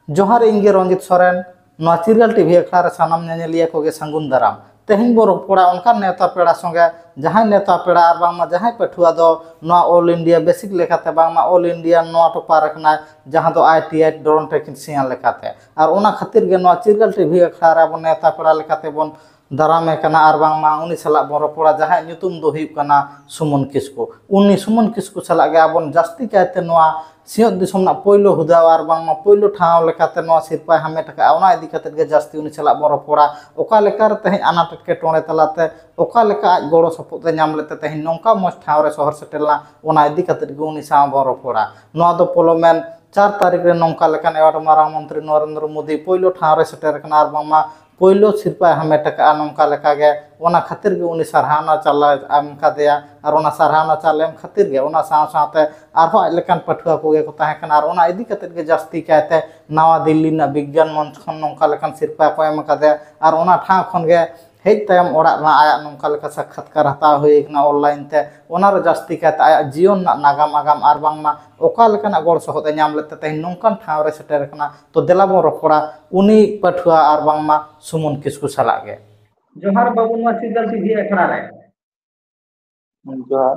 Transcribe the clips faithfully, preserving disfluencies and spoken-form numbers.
ᱡᱚᱦᱟᱨ, ᱤᱧ ᱜᱮ ᱨᱚᱧᱡᱤᱛ ᱥᱚᱨᱮᱱ᱾ ᱱᱚᱣᱟ ᱪᱤᱨᱜᱟᱹᱞ ᱴᱤᱵᱷᱤ ᱟᱠᱷᱲᱟ ᱨᱮ ᱥᱟᱱᱟᱢ ᱧᱮᱧᱮᱞᱤᱭᱟᱹ ᱠᱚᱜᱮ ᱥᱟᱹᱜᱩᱱ ᱫᱟᱨᱟᱢ᱾ ᱛᱮᱦᱮᱧ ᱵᱚ ᱨᱚᱯᱚᱲᱟ ᱚᱱᱠᱟᱱ ᱱᱮᱣᱛᱟ ᱯᱮᱲᱟ ᱥᱚᱸᱜᱮ, ᱡᱟᱦᱟᱸᱭ ᱱᱮᱣᱛᱟ ᱯᱮᱲᱟ ᱟᱨ ᱵᱟᱝᱢᱟ ᱡᱟᱦᱟᱸᱭ ᱯᱟᱹᱴᱷᱩᱣᱟᱹ ᱫᱚ ᱱᱚᱣᱟ All India basic ᱞᱮᱠᱟᱛᱮ ᱵᱟᱝᱢᱟ All India ᱱᱚᱣᱟ topper ᱟᱠᱟᱱᱟᱭ, ᱡᱟᱦᱟᱸ ᱫᱚ ITI drone technician ᱞᱮᱠᱟᱛᱮ᱾ ᱟᱨ ᱚᱱᱟ ᱠᱷᱟᱹᱛᱤᱨ ᱜᱮ ᱱᱚᱣᱟ ᱪᱤᱨᱜᱟᱹᱞ ᱴᱤᱵᱷᱤ ᱟᱠᱷᱲᱟ ᱨᱮ ᱟᱵᱚ ᱱᱮᱣᱛᱟ ᱯᱮᱲᱟ ᱞᱮᱠᱟᱛᱮ ᱵᱚᱱ ᱫᱟᱨᱟᱢᱮ ᱠᱟᱱᱟ ᱟᱨ ᱵᱟᱝᱢᱟ ᱩᱱᱤ ᱥᱟᱞᱟᱜ ᱵᱚᱱ ᱨᱚᱯᱚᱲᱟ, ᱡᱟᱦᱟᱸᱭᱟᱜ ᱧᱩᱛᱩᱢ ᱫᱚ ᱦᱩᱭᱩᱜ ᱠᱟᱱᱟ ᱥᱩᱢᱚᱱ ᱠᱤᱥᱠᱩ᱾ ᱩᱱᱤ ᱥᱩᱢᱚᱱ ᱠᱤᱥᱠᱩ ᱥᱟᱞᱟᱜ ᱜᱮ ᱟᱵᱚ ᱡᱟᱹᱥᱛᱤ ᱠᱟᱭᱛᱮ ᱱᱚᱣᱟ ᱥᱤᱧᱚᱛ ᱫᱤᱥᱚᱢ ᱨᱮᱱᱟᱜ ᱯᱳᱭᱞᱳ ᱦᱩᱫᱟᱹ ᱟᱨ ᱵᱟᱝᱢᱟ ᱯᱳᱭᱞᱳ ᱴᱷᱟᱶ ᱞᱮᱠᱟᱛᱮ ᱱᱚᱣᱟ ᱥᱤᱨᱯᱟᱭ ᱦᱟᱢᱮᱴ ᱟᱠᱟᱫᱼᱟ, ᱚᱱᱟ ᱤᱫᱤ ᱠᱟᱛᱮᱫ ᱜᱮ ᱡᱟᱹᱥᱛᱤ ᱩᱱᱤ ᱥᱟᱞᱟᱜ ᱵᱚᱱ ᱨᱚᱯᱚᱲᱟ᱾ ᱚᱠᱟ ᱞᱮᱠᱟ ᱨᱮ ᱛᱮᱦᱮᱧ ᱟᱱᱟᱴ ᱮᱴᱠᱮᱴᱚᱬᱮ ᱛᱟᱞᱟᱛᱮ ᱚᱠᱟ ᱞᱮᱠᱟ ᱟᱡ ᱜᱚᱲᱚ ᱥᱚᱯᱚᱦᱚᱫ ᱮ ᱧᱟᱢ ᱞᱮᱫ ᱛᱮ ᱛᱮᱦᱮᱧ ᱱᱚᱝᱠᱟ ᱢᱚᱡᱽ ᱴᱷᱟᱶ ᱨᱮ ᱥᱚᱦᱚᱨ ᱥᱮᱴᱮᱨ ᱞᱮᱱᱟ, ᱚᱱᱟ ᱤᱫᱤ ᱠᱟᱛᱮᱫ ᱜᱮ ᱩᱱᱤ ᱥᱟᱶ ᱵᱚᱱ ᱨᱚᱯᱚᱲᱟ᱾ ᱱᱚᱣᱟ ᱫᱚ ᱯᱚᱞᱚᱢᱮᱱ ᱪᱟᱨ ᱛᱟᱹᱨᱤᱠᱷ ᱨᱮ ᱱᱚᱝᱠᱟ ᱞᱮᱠᱟᱱ ᱮᱣᱟᱨᱰ ᱢᱟᱨᱟᱝ ᱢᱚᱱᱛᱨᱤ ᱱᱚᱨᱮᱱᱫᱨᱚ ᱢᱳᱫᱤ ᱯᱳᱭᱞᱳ ᱴᱷᱟᱶ ᱨᱮ ᱥᱮᱴᱮᱨ ᱟᱠᱟᱱᱟ ᱟᱨ ᱵᱟᱝᱢᱟ ᱯᱳᱭᱞᱳ ᱥᱤᱨᱯᱟᱭ ᱦᱟᱢᱮᱴ ᱟᱠᱟᱫᱼᱟ᱾ ᱱᱚᱝᱠᱟ ᱞᱮᱠᱟᱜᱮ ᱚᱱᱟ ᱠᱷᱟᱹᱛᱤᱨ ᱜᱮ ᱩᱱᱤ ᱥᱟᱨᱦᱟᱣᱱᱟ ᱪᱟᱞ ᱮᱢ ᱠᱟᱫᱮᱭᱟ ᱟᱨ ᱚᱱᱟ ᱥᱟᱨᱦᱟᱣᱱᱟ ᱪᱟᱞ ᱮᱢ ᱠᱷᱟᱹᱛᱤᱨ ᱜᱮ ᱚᱱᱟ ᱥᱟᱶ ᱥᱟᱶᱛᱮ ᱟᱨᱦᱚᱸ ᱟᱡ ᱞᱮᱠᱟᱱ ᱯᱟᱹᱴᱷᱩᱣᱟᱹ ᱠᱚᱜᱮ ᱠᱚ ᱛᱟᱦᱮᱸ ᱠᱟᱱᱟ ᱟᱨ ᱚᱱᱟ ᱤᱫᱤ ᱠᱟᱛᱮᱫ ᱜᱮ ᱡᱟᱹᱥᱛᱤ ᱠᱟᱭᱛᱮ ᱱᱟᱣᱟ ᱫᱤᱞᱞᱤ ᱨᱮᱱᱟᱜ ᱵᱤᱜᱽᱜᱟᱱ ᱢᱚᱧᱪ ᱠᱷᱚᱱ ᱱᱚᱝᱠᱟ ᱞᱮᱠᱟᱱ ᱥᱤᱨᱯᱟ ᱠᱚ ᱮᱢ ᱟᱠᱟᱫᱮᱭᱟ ᱟᱨ ᱚᱱᱟ ᱴᱷᱟᱶ ᱠᱷᱚᱱ ᱜᱮ ᱦᱮᱡ ᱛᱟᱭᱚᱢ ᱚᱲᱟᱜ ᱨᱮᱱᱟᱜ ᱟᱭᱟᱜ ᱱᱚᱝᱠᱟ ᱞᱮᱠᱟ ᱥᱟᱠᱠᱷᱟᱛᱠᱟᱨ ᱦᱟᱛᱟᱣ ᱦᱩᱭ ᱟᱠᱟᱱᱟ online ᱛᱮ᱾ ᱚᱱᱟ ᱨᱮ ᱡᱟᱹᱥᱛᱤ ᱠᱟᱭᱛᱮ ᱟᱭᱟᱜ ᱡᱤᱭᱚᱱ ᱨᱮᱱᱟᱜ ᱱᱟᱜᱟᱢ ᱟᱜᱟᱢ ᱟᱨ ᱵᱟᱝᱢᱟ ᱚᱠᱟ ᱞᱮᱠᱟᱱᱟᱜ ᱜᱚᱲ ᱥᱚᱦᱚᱫ ᱮ ᱧᱟᱢ ᱞᱮᱫ ᱛᱮ ᱛᱮᱦᱮᱧ ᱱᱚᱝᱠᱟᱱ ᱴᱷᱟᱶ ᱨᱮ ᱥᱮᱴᱮᱨ ᱟᱠᱟᱱᱟ᱾ ᱛᱚ ᱫᱮᱞᱟ ᱵᱚᱱ ᱨᱚᱯᱚᱲᱟ ᱩᱱᱤ ᱯᱟᱹᱴᱷᱩᱣᱟᱹ ᱟᱨ ᱵᱟᱝᱢᱟ ᱥᱩᱢᱚᱱ ᱠᱤᱥᱠᱩ ᱥᱟᱞᱟᱜ ᱜᱮ᱾ ᱡᱚᱦᱟᱨ ᱵᱟᱹᱵᱩ, ᱱᱚᱣᱟ ᱪᱤᱨᱜᱟᱹᱞ ᱴᱤᱵᱷᱤ ᱟᱠᱷᱲᱟ ᱨᱮ᱾ ᱡᱚᱦᱟᱨ᱾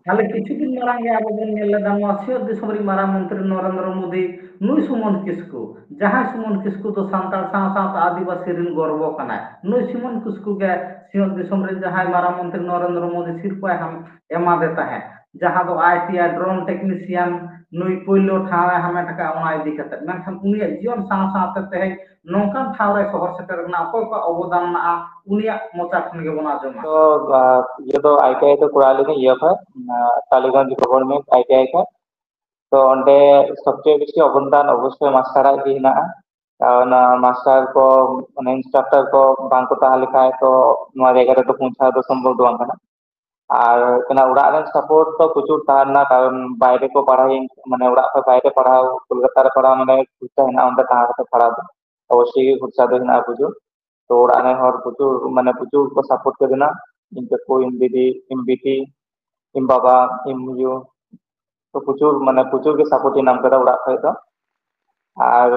ᱛᱟᱦᱞᱮ ᱠᱤᱪᱷᱩ ᱫᱤᱱ ᱢᱟᱲᱟᱝ ᱜᱮ ᱟᱵᱚ ᱵᱚᱱ ᱧᱮᱞ ᱞᱮᱫᱟ ᱱᱚᱣᱟ ᱥᱤᱧᱚᱛ ᱫᱤᱥᱚᱢ ᱨᱤᱱ ᱢᱟᱨᱟᱝ ᱢᱚᱱᱛᱨᱤ ᱱᱚᱨᱮᱱᱫᱨᱚ ᱢᱳᱫᱤ, ᱱᱩᱭ ᱥᱩᱢᱚᱱ ᱠᱤᱥᱠᱩ, ᱡᱟᱦᱟᱸᱭ ᱥᱩᱢᱚᱱ ᱠᱤᱥᱠᱩ ᱫᱚ ᱥᱟᱱᱛᱟᱲ ᱥᱟᱶ ᱥᱟᱶᱛᱮ ᱟᱹᱫᱤᱵᱟᱹᱥᱤ ᱨᱤᱱ ᱜᱚᱨᱵᱚ ᱠᱟᱱᱟᱭ, ᱱᱩᱭ ᱥᱩᱢᱚᱱ ᱠᱤᱥᱠᱩ ᱜᱮ ᱥᱤᱧᱚᱛ ᱫᱤᱥᱚᱢ ᱨᱤᱱ ᱡᱟᱦᱟᱸᱭ ᱢᱟᱨᱟᱝ ᱢᱚᱱᱛᱨᱤ ᱱᱚᱨᱮᱱᱫᱨᱚ ᱢᱳᱫᱤ ᱥᱤᱨᱯᱟᱹᱭ ᱦᱟᱢ-, ᱮᱢᱟᱫᱮ ᱛᱟᱦᱮᱸᱫ, ᱡᱟᱦᱟᱸ ᱫᱚ ITI drone technician ᱱᱩᱭ ᱯᱳᱭᱞᱳ ᱴᱷᱟᱶ ᱮ ᱦᱟᱢᱮᱴ ᱟᱠᱟᱫ, ᱚᱱᱟ ᱤᱫᱤ ᱠᱟᱛᱮ᱾ ᱢᱮᱱᱠᱷᱟᱱ ᱩᱱᱤᱭᱟᱜ ᱡᱤᱭᱚᱱ ᱥᱟᱶ ᱥᱟᱶᱛᱮ ᱛᱮᱦᱮᱧ ᱱᱚᱝᱠᱟᱱ ᱴᱷᱟᱶ ᱨᱮ ᱥᱚᱦᱚᱨ ᱥᱮᱴᱮᱨ ᱟᱠᱟᱱᱟ, ᱚᱠᱚᱭ ᱠᱚᱣᱟᱜ ᱚᱵᱚᱫᱟᱱ ᱢᱮᱱᱟᱜᱼᱟ, ᱩᱱᱤᱭᱟᱜ ᱢᱚᱪᱟ ᱠᱷᱚᱱ ᱜᱮᱵᱚᱱ ᱟᱸᱡᱚᱢᱟ᱾ ᱛᱚ, ᱟᱨ, ᱤᱭᱟᱹ ᱫᱚ ITI ᱫᱚ ᱠᱚᱨᱟᱣ ᱞᱤᱫᱟᱹᱧ ᱤᱭᱟᱹ ᱠᱷᱚᱱ, ᱟᱨ, ᱴᱟᱞᱤᱜᱚᱸᱡᱽ ᱜᱚᱵᱷᱚᱨᱱᱢᱮᱱᱴ ITI ᱠᱷᱚᱱ᱾ ᱛᱚ, ᱚᱸᱰᱮ ᱥᱚᱵᱪᱮᱭᱮ ᱵᱮᱥᱤ ᱚᱵᱚᱫᱟᱱ ᱚᱵᱚᱥᱥᱳᱭ ᱢᱟᱥᱴᱟᱨᱟᱜ ᱜᱮ ᱦᱮᱱᱟᱜᱼᱟ᱾ ᱟᱨ ᱚᱱᱟ ᱢᱟᱥᱴᱟᱨ ᱠᱚ, ᱚᱱᱟ ᱤᱱᱥᱴᱨᱟᱠᱴᱚᱨ ᱠᱚ ᱵᱟᱝ ᱠᱚ ᱛᱟᱦᱮᱸ ᱞᱮᱠᱷᱟᱱ ᱛᱚ ᱱᱚᱣᱟ ᱡᱟᱭᱜᱟ ᱨᱮᱫᱚ ᱯᱳᱸᱪᱷᱟᱣ ᱫᱚ ᱥᱚᱢᱵᱷᱚᱵ ᱫᱚ ᱵᱟᱝ ᱠᱟᱱᱟ᱾ ᱟᱨ ᱦᱩᱭᱩᱜ ᱠᱟᱱᱟ, ᱚᱲᱟᱜ ᱨᱮᱱ ᱥᱟᱯᱳᱨᱴ ᱫᱚ ᱯᱨᱚᱪᱩᱨ ᱛᱟᱦᱮᱸ ᱞᱮᱱᱟ, ᱠᱟᱨᱚᱱ ᱵᱟᱭᱨᱮ ᱠᱚ ᱯᱟᱲᱦᱟᱣᱤᱧ, ᱢᱟᱱᱮ, ᱚᱲᱟᱜ ᱠᱷᱚᱱ ᱵᱟᱭᱨᱮ ᱯᱟᱲᱦᱟᱣ, ᱠᱳᱞᱠᱟᱛᱟ ᱨᱮ ᱯᱟᱲᱦᱟᱣ, ᱢᱟᱱᱮ, ᱠᱷᱚᱨᱪᱟ ᱦᱮᱱᱟᱜᱼᱟ, ᱚᱸᱰᱮ ᱛᱟᱦᱮᱸ ᱠᱟᱛᱮ ᱯᱟᱲᱦᱟᱣ ᱫᱚ ᱚᱵᱚᱥᱥᱳᱭ ᱜᱮ ᱠᱷᱚᱨᱪᱟ ᱫᱚ ᱦᱮᱱᱟᱜᱼᱟ ᱯᱨᱚᱪᱩᱨ᱾ ᱛᱚ ᱚᱲᱟᱜ ᱨᱮᱱ ᱦᱚᱲ ᱯᱨᱚᱪᱩᱨ, ᱢᱟᱱᱮ, ᱯᱨᱚᱪᱩᱨ ᱠᱚ ᱥᱟᱯᱳᱨᱴ ᱠᱟᱫᱤᱧᱟ, ᱤᱧ ᱠᱟᱠᱩ, ᱤᱧ ᱫᱤᱫᱤ, ᱤᱧ ᱵᱟᱵᱟ, ᱤᱧ ᱭᱩ, ᱛᱚ ᱯᱨᱚᱪᱩᱨ, ᱢᱟᱱᱮ, ᱯᱨᱚᱪᱩᱨ ᱜᱮ ᱥᱟᱯᱳᱨᱴ ᱤᱧ ᱧᱟᱢ ᱠᱟᱫᱟ ᱚᱲᱟᱜ ᱠᱷᱚᱱ ᱫᱚ᱾ ᱟᱨ